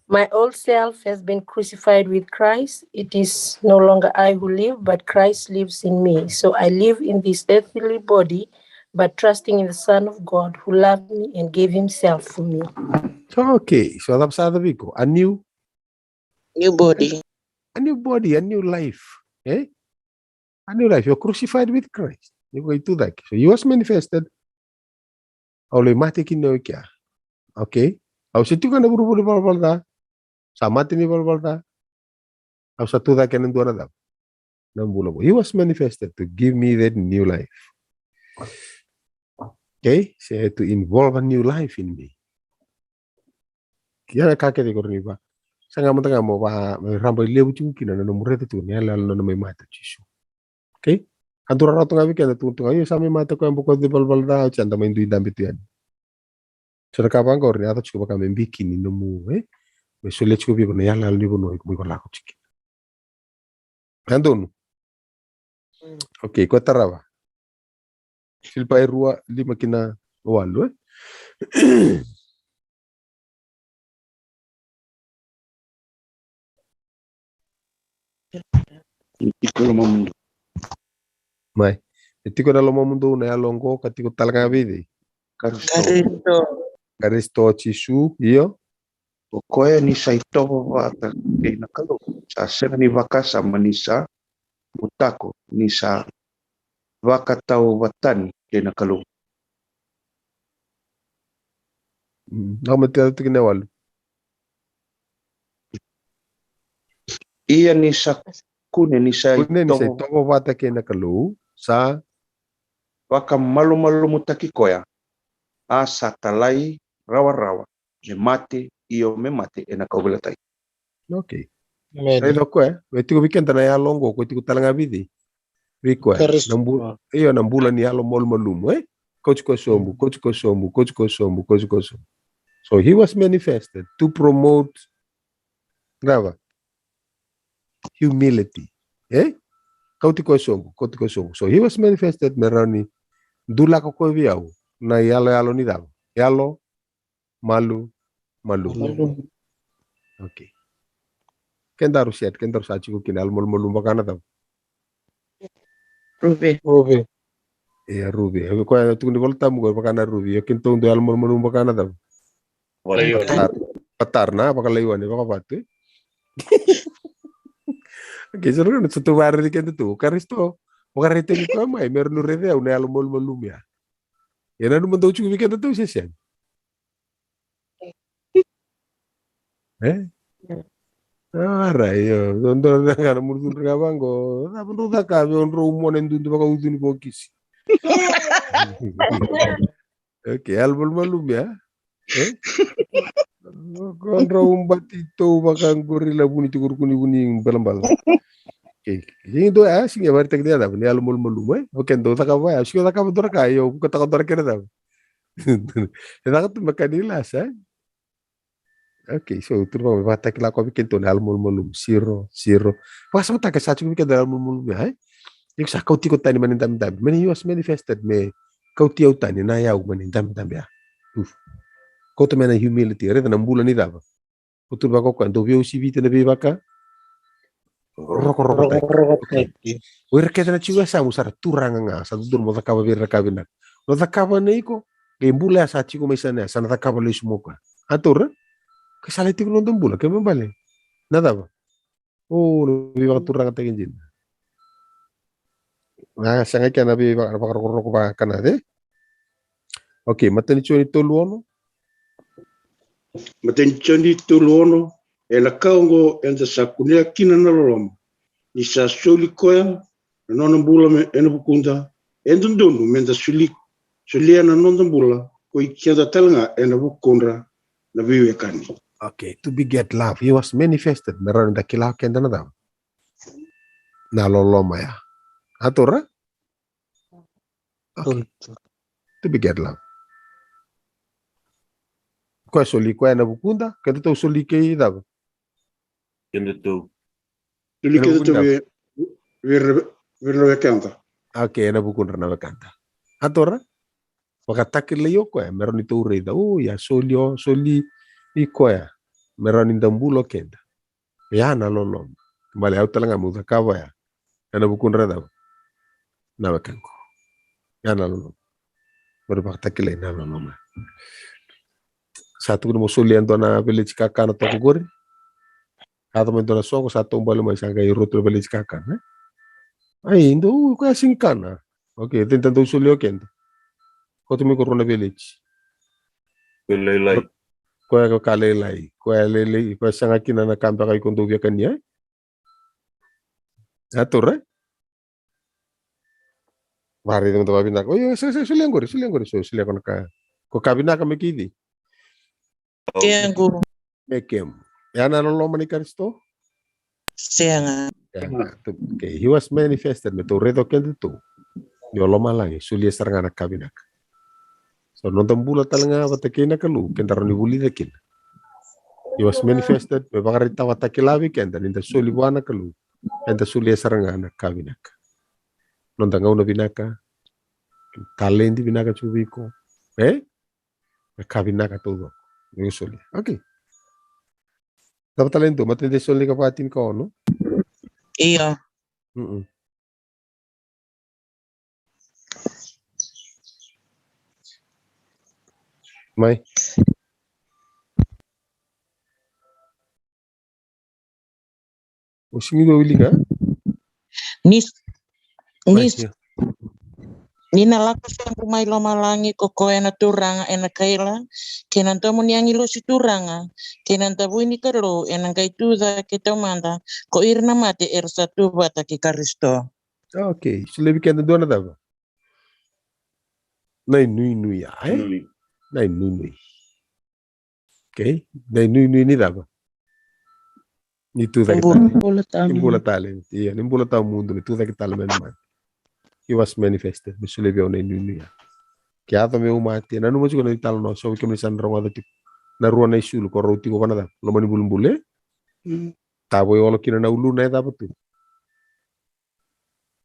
My old self has been crucified with Christ. It is no longer I who live, but Christ lives in me. So I live in this earthly body, but trusting in the Son of God who loved me and gave himself for me. Okay, so cava sa cava vei iko? A new New body. A new body, a new life. Eh? A new life. You're crucified with Christ. Ni ko i tucake. So he was manifested. Au lai mate kina o kea. Okay? Au se tiko ena vuravura ni valavala ca. Sa mate ni valavala ca. Au sa tucake ena dua na cava? Na bula vou. He was manifested to give me that new life. Okay? Se to involve a new life in me. Ia na ka kece ko rawa ni va. Sa ga mada ga mo va, me raba i levu tiko kina na nomu raica tiko na iyaloyalo na nona mai mate o Jisu. Okay? A dua rawa tu ga vei keda tu, tu ga, io sa mai mate o koya, bokoci valavala ca, oti sa da mai dui dabe tu yani. So na ka vaqori, ni yaco tiko vaka me bikini nomu, eh? Me solia tiko vei iko na iyaloyalo ni vanua iko mai ko lako tiko kina. Ka donu. Mm. Okay, ko tarava. Filipai rua, lima ki na walu, eh? Tiko lomamudou. Mai. E tiko na lomamudou na yalo oqo, ka tiko tale ga vei cei? Karisito. Karisito. Karisito Jisu, io. O koya ni sa itovo vata kei na Kalou, sa sega ni vakasama ni sa butako, ni sa vakatauvatani kei na Kalou. Mm, na me tela tiko na walu. Ia ni sa kune ni sa kune ni sa itovo, itovo vata kei na Kalou, sa vakamalumalumutaki koya, a sa talairawarawa me mate, io me mate ena kauveilatai. Okay. Amen. Raica o koya, e tiko vei keda na yalo oqo, ko tiko tale ga vei cei? Vei koya. Karisito. Na bu-, io, na bula ni yalo malumalumu, eh? Kauti koya sobu, kauti koya sobu, kauti koya sobu, kauti koya sobu. So he was manifested to promote, cava? humility. E? Kauti koya sobu, kauti koya sobu. So he was manifested me rawa ni dulaka koya vei au na iyaloyalo ni cava? Yalo malu, malu. Malu. Okay. Kedaru set, kedaru sa tiko kina yalo malumalumu vaka na cava? Ruve. Ruve. Ia, ruve. Koya tukuni Volatabu koya vaka na ruve. Ia keitou dau yalo malumalumu vaka na cava? Vakalaione. Patar, patar na vakalaione, vakavatu. Okay, so na sa tou vakaraici kedatou. Karisito, vakaraitaki koya mai me rawa ni raici au na yalo malumalumu ya. Ia nanuma dau tiko vei kedatou se sega? E? Ara, io, dodonu ga na mudu ga vaqo. Cava drau cakava, o drau mone dudu vakaucu ni vokisi. Okay, yalo malumalumu ya. E? Ko drau bati tou vaka gorila vuni tiko ruku ni vuni balabala. Okay. Sigi dua, a, sigi e varitaki dua cava ni yalo malumalumu, e? Okay, dau cakava ya, sigi cakava dua na ka, io, vuka taka dua na kena cava. E caka tu me ka ni lasa, e? Okay, so, tu vaka me vakatakila koya vei kedatou na yalo malumalumu, siro, siro. Vakasamataka sa tiko vei kedatou na yalo malumalumu ya, e? Iko sa kau tiko tani mai na dabedabe, mai na he was manifested me kauti au tani na yau mai na dabedabe ya. Uf. Kauta mai na humility, raica na bula ni cava? O tu vaka o koya, dau veiuasiviti na veivaka rokorokotaki. Rokorokotaki. Okay. O ira kece na tiko e yasamu sa ra turaga ga, sa dodonu mo cakava vei ira na ka vinaka. O cakava na iko, qai bula ya sa tiko mai sana ya, sa na cakava lesu mai o koya. A taura? Ke sa lai tiko na noda bula, ke me bale. Na cava? O, na veivakaturagataki dina. Na sega kina na veivaka-, vakarokoroko vaka na, e? Okay, matai ni Joni tolu ono. Matai ni Joni tolu ono, ena ka oqo eda sa kunea kina na loloma, ni sa soli koya na nona bula me, ena vukuda, e dodonu meda soli, solia na noda bula ko i keda tale ga ena vukudra na veiwekani. Okay, to beget love. He was manifested. Me rawa ni da kila o keda na cava? Na loloma ya. A taura? Okay. To beget love. Koya soli koya ena vukuda, kedatou soli kei cava? Kedatou. Soli kedatou vei, vei, vei ira na wekada. Okay, ena vukudra na wekada. A taura? Vakatakilai o koya me rawa ni tou raica. O, ia soli o, soli i koya me rawa ni da bula o keda. Ia na loloma. Bale au tale ga meu cakava ya ena vukudra cava? Na wekaqu. Ia na loloma. Qori vakatakilai na loloma. Sa tukuni mo solia e dua na veleti kakana toka qori. Yaco mai dua na soqo sa taubale mai sa qai rotu na veleti kakana, e? Ai, dou, koya sigi kana. Okay, teni ta dou solia o keda. Koto mai ko rua na veleti. Koya lailai. Koya ka lailai. Koya lailai. Koya sega kina na ka beka iko dou via kania, e? A taura, e? Vakaraica mada vakavinaka. Oi, oi, sega, sega, solia qori, solia qori, so, solia ko na ka. Ko ka vinaka me kei cei? Kequ. Me kemu. Ya na loloma ni Karisito? Sega. Sega. Okay, he was manifested, me tou raica o kedatou. Ni o lomalagi, solia sara ga na ka vinaka. So noda bula tale ga vata kei na Kalou, keda rawa ni vulica kina. He was manifested, me vakaraitaka vata kei lavi keda, ni da soli vua na Kalou. Eda solia sara ga na ka vinaka. Noda gauna vinaka, taledi vinaka tiko vei iko. E? Na ka vinaka taucoko. Ni solia. Okay. Cava tale e dua, matai ni Tesalonaika vakatinikaono? Io. Mm-mm. Mai. O sigi dua wilika? Ni, ni, ni na lako sobu mai lomalagi ko koya na Turaga ena kaila, kei na domo ni agilosi turaga, kei na davui ni Kalou, ena qai tu cake taumada ko ira na mate era sa tu vata kei Karisito. Okay, solia vei keda dua na cava? Na inuinui, a, e? Na inuinui. Okay? Na inuinui ni cava? Ni tu cake tale. Ni bula tale. Ia, ni bula tawamudu, ni tu cake tale mai na mate. He was manifested. Me solia vei au na inuinui ya. Ke yaco meu mate, nanuma tiko na italanoa, so vei kemuni sa na rogoca tiko. Na rua na isulu, ko rau tiko vana cava? Loma ni bulubulu, e? Tavo e olo kina na uluna e cava tu?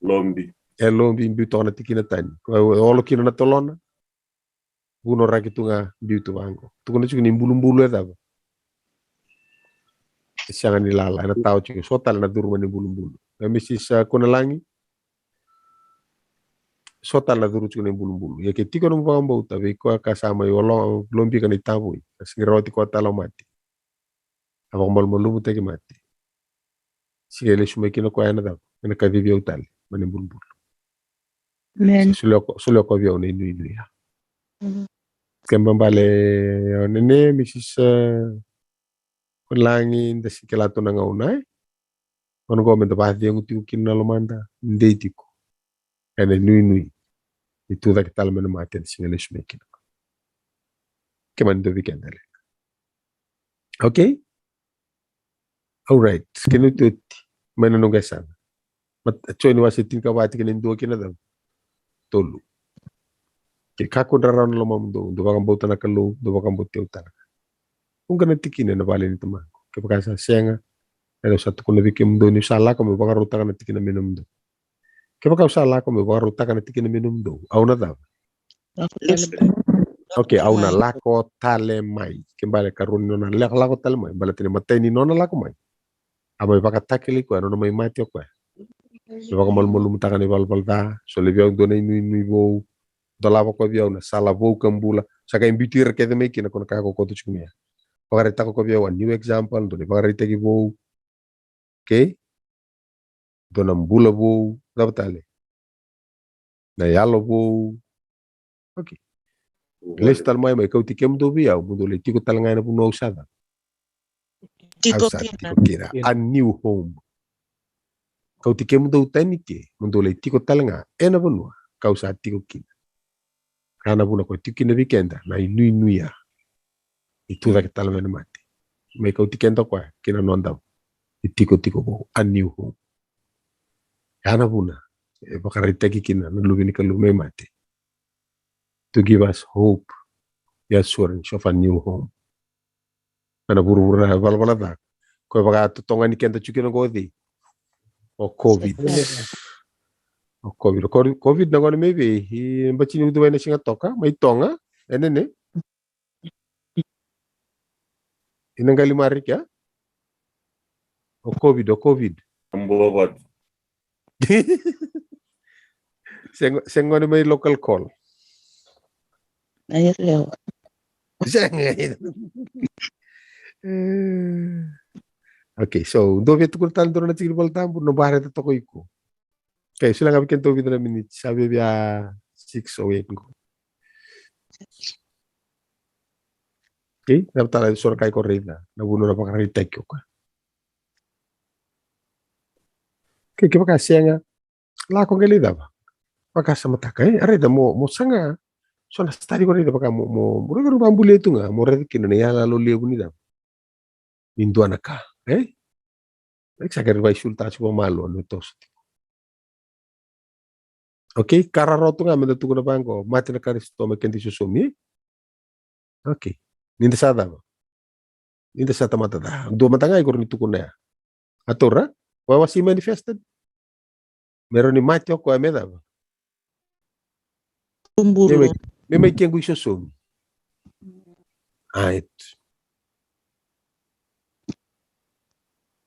Lobi. E lobi, biu toka na tikina tani. Ko e olo kina na tolona. Vunoraki tu ga, biu tu vaqo. Tukuna tiko ni bulubulu e cava? E sega ni lala, ena tao tiko. So tale na curu mai ni bulubulu. E Mrs, a, Kunalagi. So tale na curu tiko ni bulubulu. Ia ke tiko nomu vakabauta vei koya ka sa mai olo, lobi ka na itavoi. Ka sega ni rawati koya tale o mate. A vakamalumalumutaki mate. Sega ni lesu mai kina koya ena cava? Ena kacivi au tale mai ni bulubulu. Amen. Solia ko, solia ko vei au na inuinui ya. Mhm. Ke babale o nene, Mrs, a, Kunalagi, da se kila tu na gauna, e? Gauna qo me da vakacegu tiko kina na lomada, dei tiko. Ena inuinui ni tucake tale mai na mate, da sega ni lesu mai kina. Ke mani dua vei keda le. Okay? Alright. Kena iotioti mai na noqu yasana. Joni wase tinikava, tikina e dua kina cava? Tolu. Ke kakua ni rarawa na lomamudou, dou vakabauta na Kalou, dou vakabauti au tale ga. Vuqa na tikina ena vale ni Tamaqu. Kevaka sa sega, ena au sa tukuna vei kemudou niu sa lako meu vakarautaka na tikina me nomudou. Kevaka au sa lako meu vakarautaka na tikina me nomudou, au na cava? Okay, au na lako tale mai. Ke bale karua ni nona lako, lako tale mai, baleta ni matai ni nona lako mai, a mai vakatakilai koya, nona mai mate o koya. Me vakamalumalumutaka na ivalavala ca, solia vei au dua na inuinui vou, dolava koya vei au na sala vou ka bula. Sa qai biuti ira kece mai kina ko na ka ko koto tiko mai ya. Vakaraitaka koya vei au a new example, dua na ivakaraitaki vou. Okay? Dua na bula vou, cava tale? Na yalo vou. Okay. Lesu tale mai, mai kauti kemudou vei au, mo dou lai tiko tale ga ena vanua au sa cava? Tiko Au sa kina. tiko kina. A new home. Kauti kemudou tani ke, mo dou lai tiko tale ga ena vanua kau sa tiko kina. Ka na vuna ko tiko kina vei keda na inuinui ya. Ni tucake tale mai na mate. Mai kauti keda koya kina noda itikotiko vou, a new home. Ya na vuna e vakaraitaki kina na Luve ni Kalou mai mate, to give us hope, the assurance of a new home. Ena vuravura na valavala ca, ko e vakatotogani keda tiko kina qo o cei? O COVID. O COVID. O COVID, COVID na gone mai vei? I bati ni utu vai na siga toka mai Toga, e nene? I na qali marika? O COVID, o COVID. Ambova. Se gone mai local call. Ai, lewa. Sega. Okay, so dou via tukuna tale dua na tikina Vola Tabu, na bareta toka iko. Okay, sila ga vei keda tou vica na miniti, sa via via six oh eight qo. Okay, na tala so na kai ko raica na vuna na vakaraitaki o koya. Okay, kevaka sega, lako qai lai cava? Vakasamataka, e? A raica mo, mo saga so na study ko raica vaka mo, mo, mo raica, raica vakabulia tu ga, mo raica kina na iyaloyalo levu ni cava? Ni dua na ka, e? E sa kere vaisulutaka tiko vakamalua na toso tiko. Okay, ka rawarawa tu ga meda tukuna vaqo, mate na Karisito me keda isosomi, e? Okay. Ni da sa cava? Ni da sa tamata ca. Dua mada ga iko rawa ni tukuna ya. A taura? Why was he manifested? Me rawa ni mate o koya me cava? Me mai, me mai kequ isosomi. Right.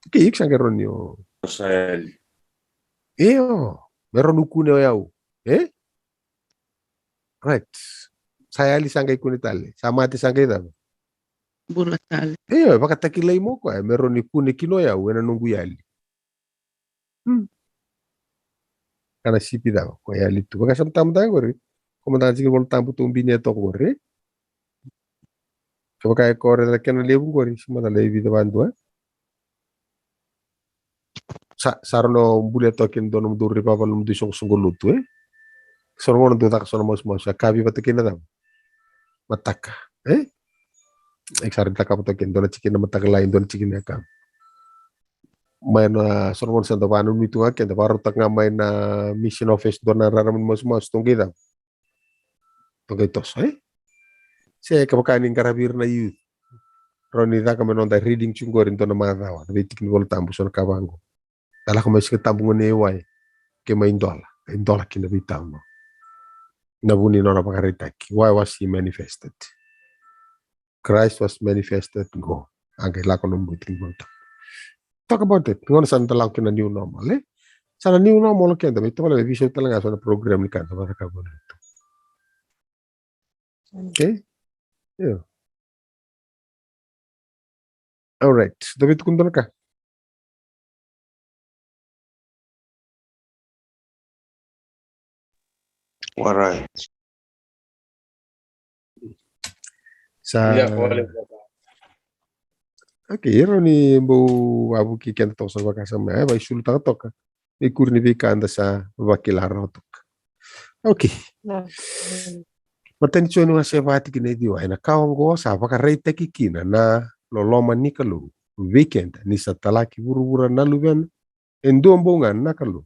Okay, iko sa qai rawa ni o. Sa yali. Io, me rawa ni kune o yau. E? Right. Sa yali, sa qai kune tale. Sa mate, sa qai cava? Bula tale. Io, e vakatakilai mai o koya me rawa ni kune kina o yau ena noqu yali. Hmm. Ka na sipi cava? Ko yali tu. Vakasamataka mada qori. Ko mada ga tiko Vola Tabu tou binia toka qori. Kevaka e ko raica na kena levu qori, se mada lai vica vadua. Sa, sa rawa ni bulia toka kina dua nomudou raivalu, nomudou isoqosoqo lotu, e? Sa rawa ni dou caka so na masumasu, a kavi vata kina cava? Mataka, e? E sa rawa ni caka vata kina dua na tikina mataka lailai, dua na tikina yakavi. Mai na, sa rawa ni sa da vakananumi tu ga keda, vakarautaka ga mai na mission office dua na rarama ni masumasu, tou qai cava? Tou qai toso, e? Se kevaka ni qaravi ira na youth, rawa ni caka me noda reading tiko qori dua na macawa, na veitiki ni Vola Tabu, so na ka vaqo. Da lako mai Siga Tabu gone e wai, ke mai dola, e dola kina veitau no. Na vu ni nona vakaraitaki. Why was he manifested? Christ was manifested qo. A qai lako na bui tiki ni Vola Tabu. Talk about it. Gona sa da lako kina new normal, e? Sa na new normal o keda, me tavale me visau tale ga so na program ni ka da vakacakava. Okay? Io. Alright. David, tukuna dua na ka. Alright. Sa. Ia, kole. Okay, e rawa ni bau vavuki keda toka sa vakasama, e, vaisulutaka toka. Me kuri ni veika da sa vakila rawa toka. Okay. Na. Matai ni Joni wase va tikina e ciwa, ena ka oqo sa vakaraitaki kina na loloma ni Kalou vei keda, ni sa talaki vuravura na Luvena, e dua bau ga na Kalou.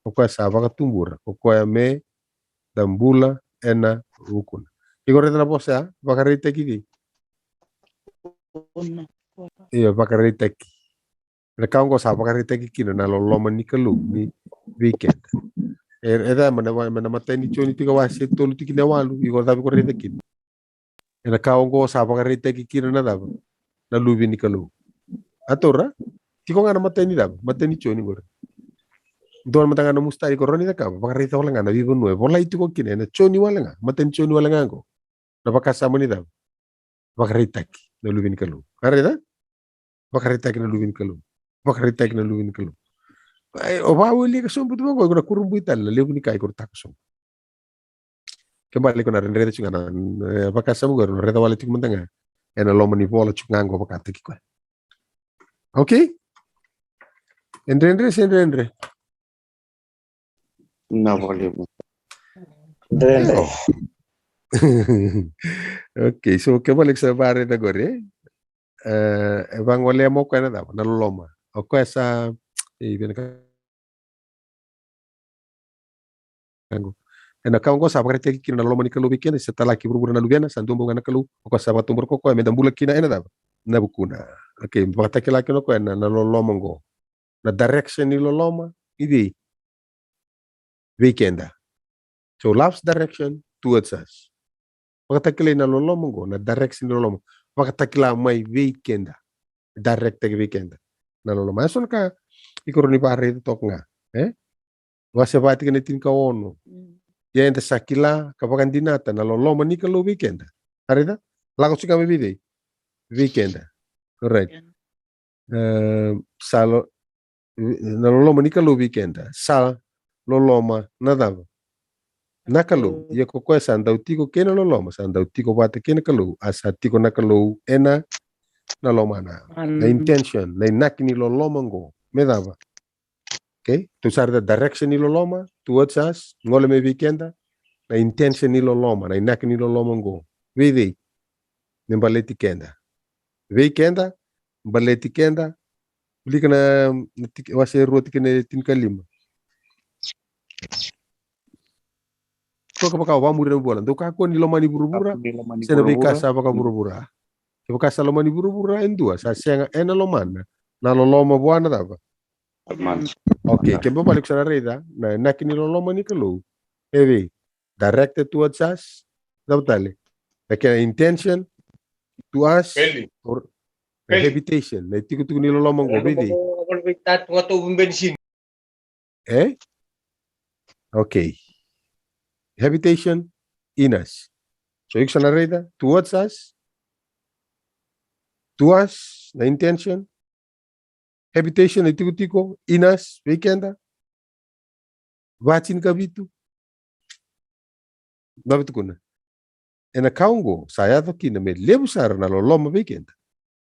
O koya sa vakatubura, o koya me da bula ena vukuna. Iko raica na vosa ya, vakaraitaki vei? Io, vakaraitaki. Na ka oqo sa vakaraitaki kina na loloma ni Kalou ni vei keda. E, e cava, mai na, mai na matai ni Joni tiko wase tolu tikina e walu, iko cava iko raica kina? Ena ka oqo sa vakaraitaki kina na cava? Na Luve ni Kalou. A taura, tiko ga na matai ni cava? Matai ni Joni qori. Dua mada ga na mustari ko rawa ni cakava, vakaraica wale ga na veivanua e volai tiko kina ena Joni wale ga, matai ni Joni wale ga qo. Na vakasama ni cava? Vakaraitaki na Luve ni Kalou. A raica? Vakaraitaki na Luve ni Kalou. Vakaraitaki na Luve ni Kalou. Ai, o vawili ka sobu tu vaqo, iko na kurabui tale na levu ni ka iko na taka sobu. Ke bale iko na raica tiko ga na, e, vakasama qori, na raica wale tiko mada ga ena loma ni vola tiko ga qo vakataki koya. Okay? E dredre se dredre? Na vakalevu. Dredre. Io. Okay, so ke bale sa vakaraica qori, e? E, e vagolea mai o koya na cava? Na loloma. O koya sa, e, vena ka qo. Ena ka oqo sa vakaraitaki kina na loloma ni Kalou vei keda, sa talaki vuravura na Luvena, sa dua bau ga na Kalou, o koya sa vakatubura ko koya me da bula kina ena cava? Na vukuna. Okay, vakatakila kina o koya na, na loloma qo. Na direction ni loloma i vei? Vei keda. So love's direction towards us. Vakatakilai na loloma qo, na direction ni loloma. Vakatakila mai vei keda. Direct-taki vei keda na loloma. Eso na ka iko rawa ni vakaraica toka ga, e? Wase va tikina e tinikaono. Mm. Ia eda sa kila ka vakadinata na loloma ni Kalou vei keda. A raica? Lako tiko ga mai vei cei? Vei keda. Alright. Keda. E, sa lo-, na loloma ni Kalou vei keda. Sa loloma na cava? Na Kalou. Kalou. Ia ko koya sa dau tiko kei na loloma, sa dau tiko vata kei na Kalou, a sa tiko na Kalou ena, na lomana. Ana. Na intention, na inaki ni loloma qo. Me cava? Okay? Tou sa raica direction ni loloma towards us, gole mai vei keda, na intention ni loloma, na inaki ni loloma qo. Vei cei? Me baleti keda. Vei keda, baleti keda. Wilika na, na tik-, wase rua tikina e tinikalima. Toka vaka o vamuri na bula. Dou kakua ni lomani vuravura, kakua ni lomani vuravura, se na veika sa vakavuravura. Kevaka sa lomani vuravura e dua, sa sega ena lomana na loloma vua na cava? Lomana. Okay, ke bale iko sa na raica na inaki ni loloma ni Kalou. E vei? Directed towards us. Cava tale? Na kena intention to us. Veli. Or, na veli. Habitation. Na itikotiko ni loloma qo, vei cei? E? Okay. Habitation in us. So iko sa na raica, towards us. To us, na intention. Habitation, na itikotiko, in us, vei keda. Vatinikavitu. Dua vei tukuna. Ena ka oqo, sa yaco kina me levu sara na loloma vei keda.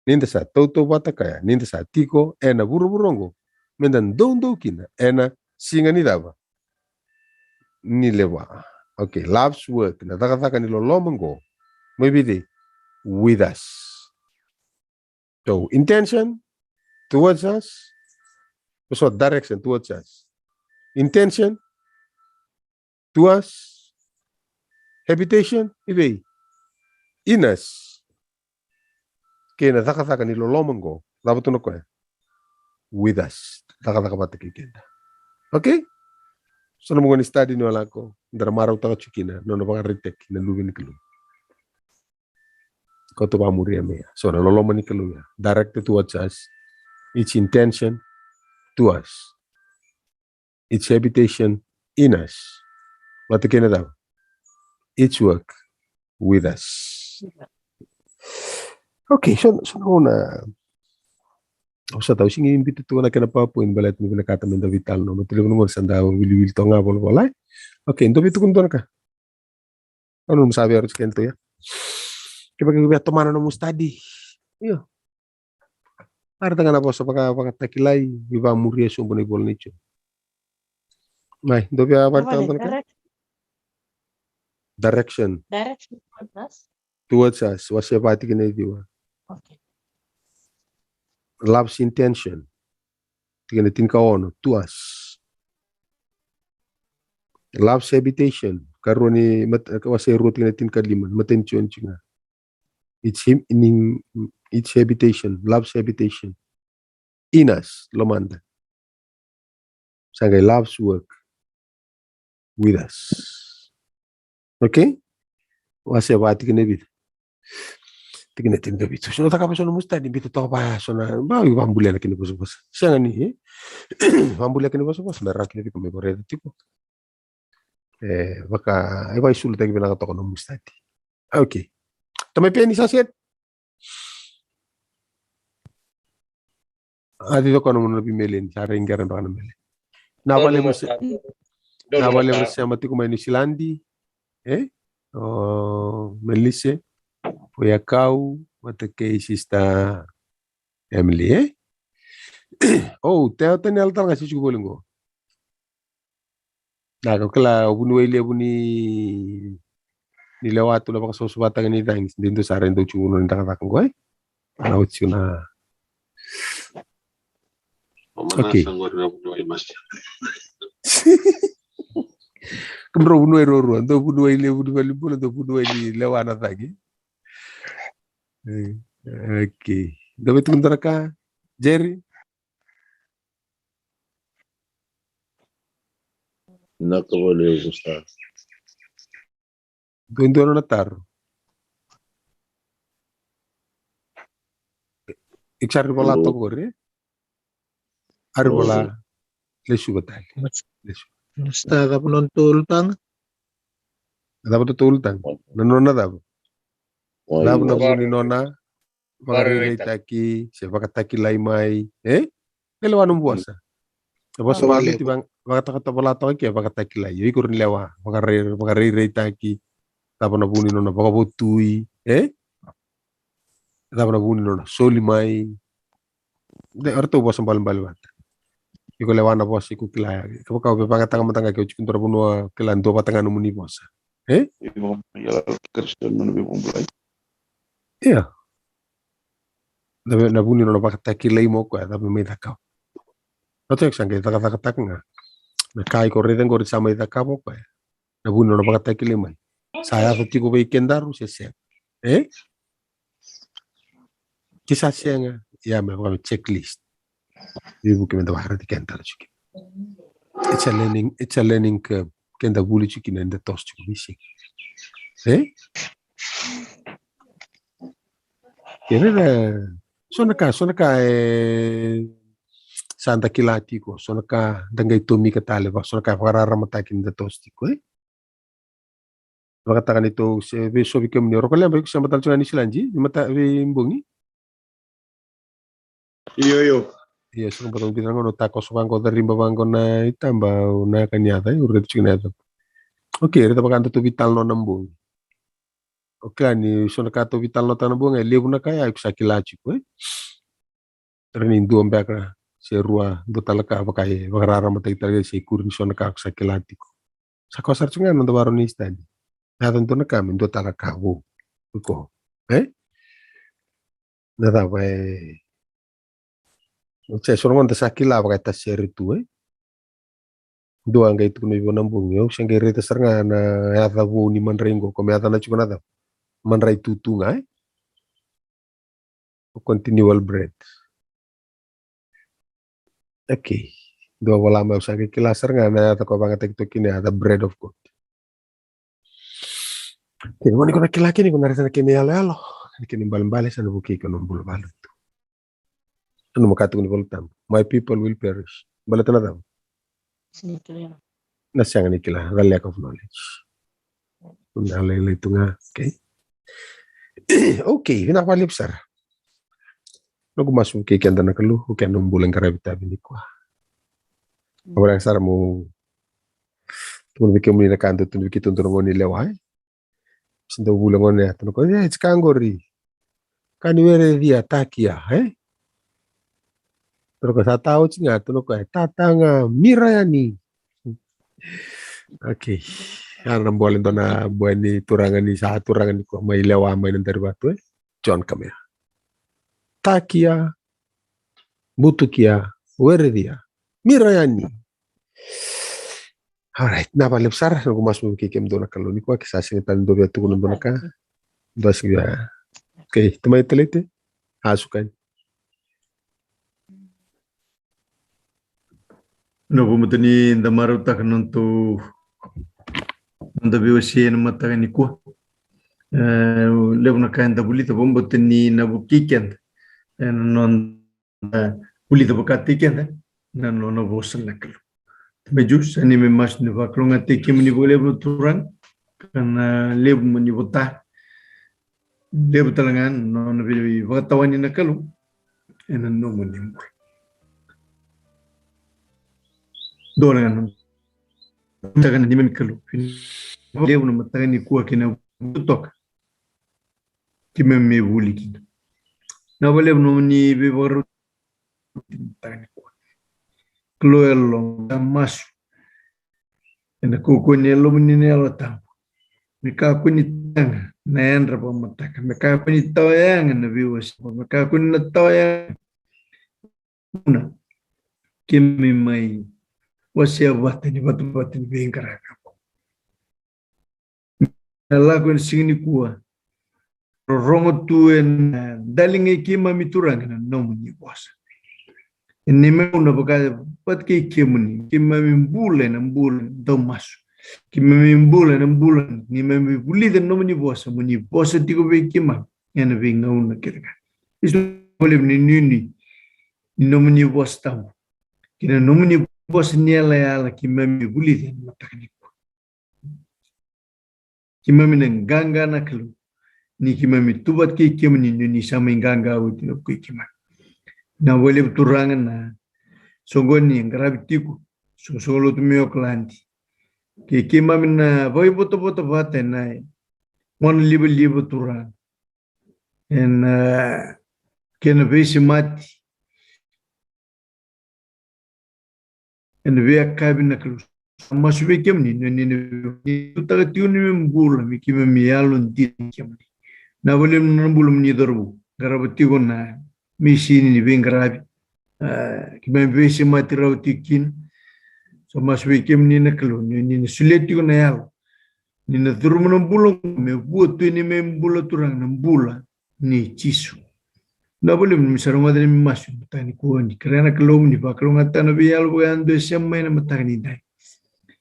Ni da sa tautauvata kaya, ni da sa tiko ena vuravura oqo, me da doudou kina ena siga ni cava? Ni lewa. Okay, love's work, na cakacaka ni loloma oqo. Mai vei cei? With us. So, intention towards us. So, direction towards us. Intention to us. Habitation, i vei? In us. kei na cakacaka ni loloma qo, cava tu na koya? With us. Cakacaka vata kei keda. Okay? So na muga ni study ni o lako, da na marautaka tiko kina na nona vakaraitaki na Luve ni Kalou. Koto vamuria me ia. So na loloma ni Kalou ia, directed towards us. Its intention to us. Its habitation in us. Vata kei na cava? Its work with us. Okay, so, so na gauna au sa tau sigi biuta tu na kena PowerPoint baleta ni vinakata me da veitalanoa. Baleta levu na gauna sa da wiliwili toka ga volavola. Okay, dou veitukuna dua na ka. Au nanuma sa via rauti keda tu ia. Kevaka via tomana nomu study. Io. Arata ga na vosa vaka, vakatakilai, ni vamuria sobu na ivola nei Joni. Mai, dou via vakatakila dua na ka? Direction. Direction towards us. Towards us. Wase va tikina e ciwa. Okay. Love's intention. Tikina tinikaono, to us. Love's habitation. Karua ni mat-, wase rua tikina tinikalima, matai ni Joni tiko ga. Its him, nin, its habitation, love's habitation. In us, lomada. Sa qai love's work with us. Okay? Wase va tikina e vitu. Tikina e tinikavitu. So na cakava so na nomu study, biuta toka va so na, ba, i vabulia na kena vosavosa. Sega ni, eh? Vabulia kena vosavosa, me rawa kina vei iko me vakaraica tiko. E, vaka, e vakaisulutaki vinaka toka na nomu study. Okay. Tamai Peni sa set. A cici koya na nona veimeleni, sa raiqara beka na mele. Na vale vase, na vale vase ma tiko mai Niusiladi. E? O Melise, o Yakau, vata kei Sister Emily, e? O, te o tani ala tale ga si tiko voli qo. Na, ka kila, o vuniwai levu ni, ni lewa tu na vakasavasavataka ni cagi, de dua sara e dau tiko vanua ni cakacaka qo, e? Na oti tiko na. Okay. Kemudrau vuniwai ruarua, dau vuniwai levu ni valenibula, dau vuniwai ni lewa na cagi. E, okay. Dau veitukuna dua na ka, Jerry? Na ka vale, Gusta. Dua, dua na taro. Iko sa ri vola toka qori? A ri vola. Lesu vata tale. Lesu. Gusta, cava na nodatou ulutaga? Cava na nodatou ulutaga? Na nona cava? Cava na vu ni nona vakarairaitaki se vakatakilai mai, e? Kele wa nomu vosa. E vosa vakaviti, vakatakata vola toka ke vakatakilai. Io, iko ni lewa, vakarai, vakarairaitaki. Cava na vu ni nona vakavotui, e? Cava na vu ni nona soli mai. De, o ratou vosa balebale vata. Iko lewa na vosa iko kila. Kevaka o vakayagataka mada ga ke o tiko dua na vanua kila dua vata ga nomuni vosa. E? Ia. Na vu ni nona vakatakilai mai o koya, cava mai cakava. Ratou sa qai cakacakataka ga. Na ka iko raica qori sa mai cakava o koya. Na vu ni nona vakatakilai mai. Sa yaco tiko vei kedaru se sega. E? Ke sa sega, ia me vaka me checklist. Veivuke me da vakaraici keda tale tiko. It's a learning, it's a learning curve. Keda vuli tiko kina, eda toso tiko veisiga. E? Kena, so na ka, so na ka e sa da kila tiko, so na ka da qai tomika tale, va, so na ka e vakararamataki ni da toso tiko, e? Vakataka ni tou se veisovi kemuni, o Rokoleba, iko sema tale tiko ga ni Niusiladi, ni mata veibogi. Io, io. Io, so na bata mo bica na gauna o takoso vaqo, cariba vaqo na itaba, o na yaka ni yaca, o raica tiko na yaca. Okay, raica vaka da tou veitalanoa na bogi. Okay, ni so na ka tou veitalanoataka na bogi, e levu na ka ya, iko sa kila tiko, e? Era ni dua beka se rua, dua tale ka vaka e vakararamataki tale se ikuri ni so na ka ko sa kila tiko. Sa ko sara tiko ga na noda varo ni study. Yaco dua na ka me dua tale ka vou. Iko. E? Na cava e? Se so na gauna da sa kila vaka e tasere tu, e? Dua qai tukuna vei au na bogi, au se qai raica sara ga na yaca vou ni madrai qo, ko me yacana tiko na cava? Madrai tutu ga, e? Continual bread. Okay. Dua vola mai, au sa qai kila sara ga na yaca ko vagataki toka kina, the bread of God. Okay, gona ni ko na kila kina, ko na raica na kena iyaloyalo, na kena ibalebale, sa na vukei ko na bula valutu. Anu makatuku ni Volatabu, "My people will perish." Baleta na cava? Na sega ni kila, the lack of knowledge. Na lailai tu ga, okay. Okay, vinaka vakalevu sara. Noqu masu vei keda na Kalou, o keda na bula qaravi tavi nikua. Au vara sara mo tukuna vei kemuni na ka dau tukuna vei keitou dua na gone lewa, e? Sa dau vuli gone ya, tukuna o koya, "E, tiko qori. Ka ni were cia, takia, e?" Tukuna o koya, "Tata oti ga," tukuna o koya, "Tata ga, mira yani." Okay. Ia na bole dua na boy ni turaga ni sa turaga nikua mai lewa mai na dari vatu, e? John Kamea. Takia, butukia, werecia, mira yani. Alright, vinaka vakalevu sara, noqu masu vei kemudou na Kalou nikua, ke sa sega tale ni dou via tukuna dua na ka. Dou sa via. Okay, tamai Talete, a suka yani. Na vabauta ni da marautaka na noda, noda veiwasei ena mataka nikua. E, levu na ka eda vulica, vabauta ni na vukei keda ena noda vulica vakataki keda na nona vosa na Kalou. Tamai Jisu, sa neimami masu ni vakalougatataki kemuni vakalevu na Turaga, ka na levu mo ni vota. Levu tale ga na nona veivakatawani na Kalou ena nomuni bula. Dua na gauna mataka ni neimami Kalou, levu na mataka nikua kei na vuku toka keimami vuli kina. Na vakalevu nomuni veivakarau mataka nikua. Kalou e lomada, masu ena kaukauwa ni Yalomuni na Yalo Tabu, me kakua ni tawayaga na yadra vakamataka, me kakua ni tawayaga na veiwasei, me kakua ni na tawayaga na gauna keimami mai wasea vata ni vatavata ni veiqaravi oqo. Na lako ena siga nikua, rorogo tu ena daliga i keimami Turaga na nomuni vosa. Ena neimami gauna vaka vata kei kemuni, keimami bula ena bula ni daumasu. Keimami bula ena bula ni keimami vulica na nomuni vosa, mo ni vosa tiko vei keimami ena veigauna kece ga. Isa, vakalevu ni nuinui ni nomuni vosa tabu kei na nomuni vosa ni yalayala keimami vulica ena mataka nikua. Keimami na qaqa na Kalou ni keimami tu vata kei kemuni, ni, ni sa mai qaqa oti na vukui keimami. Na vakalevu Turaga na soqoni e qaravi tiko, soqosoqo lotu mai Okaladi, kei keimami na vakaivotavota vata ena monalivaliva Turaga, ena, e, kena veisemati ena veiyakavi na Kalou. Sa masu vei kemuni, ni, ni, ni, ni tutaka tiko ni me bula me keimami yalodina vei kemuni. Na vakalevu na bula mo ni cauravou, qarava tiko na misini ni veiqaravi, a, keimami veisemati rawa tiko kina. Sa masu vei kemuni na Kalou, ni, ni na solia tiko na yalo ni na curuma na bula oqo me vua tu ena neimami bula Turaga na bula nei Jisu. Na vakalevu ni sa rogoca na neimami masu ena mataka nikua, ni kerea na Kalou mo ni vakalougatataka na veiyalo vakayadua e sema mai ena mataka nidai.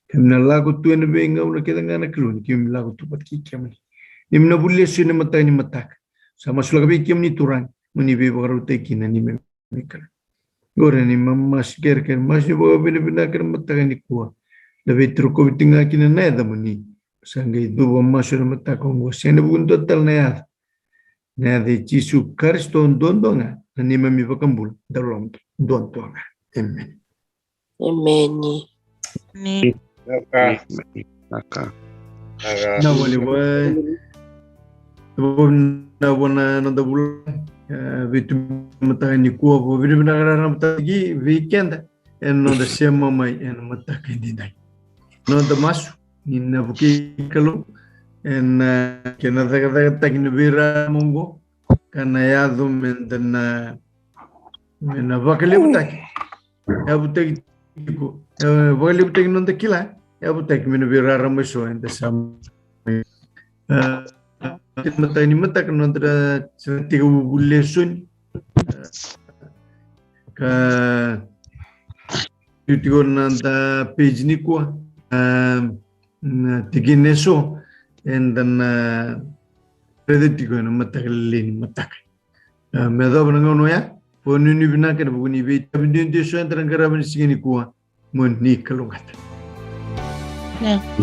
Keimami na lako tu ena veigauna kece ga na Kalou ni keimami lako tu vata kei kemuni. Neimami na vuli eso ena mataka ni mataka. Sa masulaka vei kemuni Turaga mo ni veivakarautaki kina na neimami Kalou. Qori na neimami masu, kerekere, masu ni vakavinavinaka ena mataka nikua. Da veitorokovi tiko ga kina na yacamuni. Sa qai cuva masu ena mataka oqo, sega ni vuku ni dua tale na yaca. Na yaca i Jisu Karisito duadua ga, na neimami iVakabula, da lomada duadua ga. Emeni. Emeni. Ni. Naka. Naka. Naka. Na vale, vale. Vinaka vua na noda vula, e, vei tu mataka nikua, vakavinavinaka na mataka vei keda ena noda sema mai ena mataka edaidai. Noda masu ni na vukei Kalou ena, e, kena cakacakataki na veirarama oqo, ka na yaco meda na, me na vakalevutaki. Yavutaki tiko, e, vakalevutaki noda kila, yavutaki me na veirarama eso eda sa, e, mataka ni mataka noda sa tekivu vuli eso ni Ka tiko na noda page nikua, a, na tikina eso eda na raica tiko ena mataka lailai ni mataka. A, me yacova na gauna oya, vakanuinui vinaka ena vuku ni veitavi duidui eso eda na qarava ena siga nikua. Mo ni kalougata.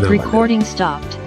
Recording stopped.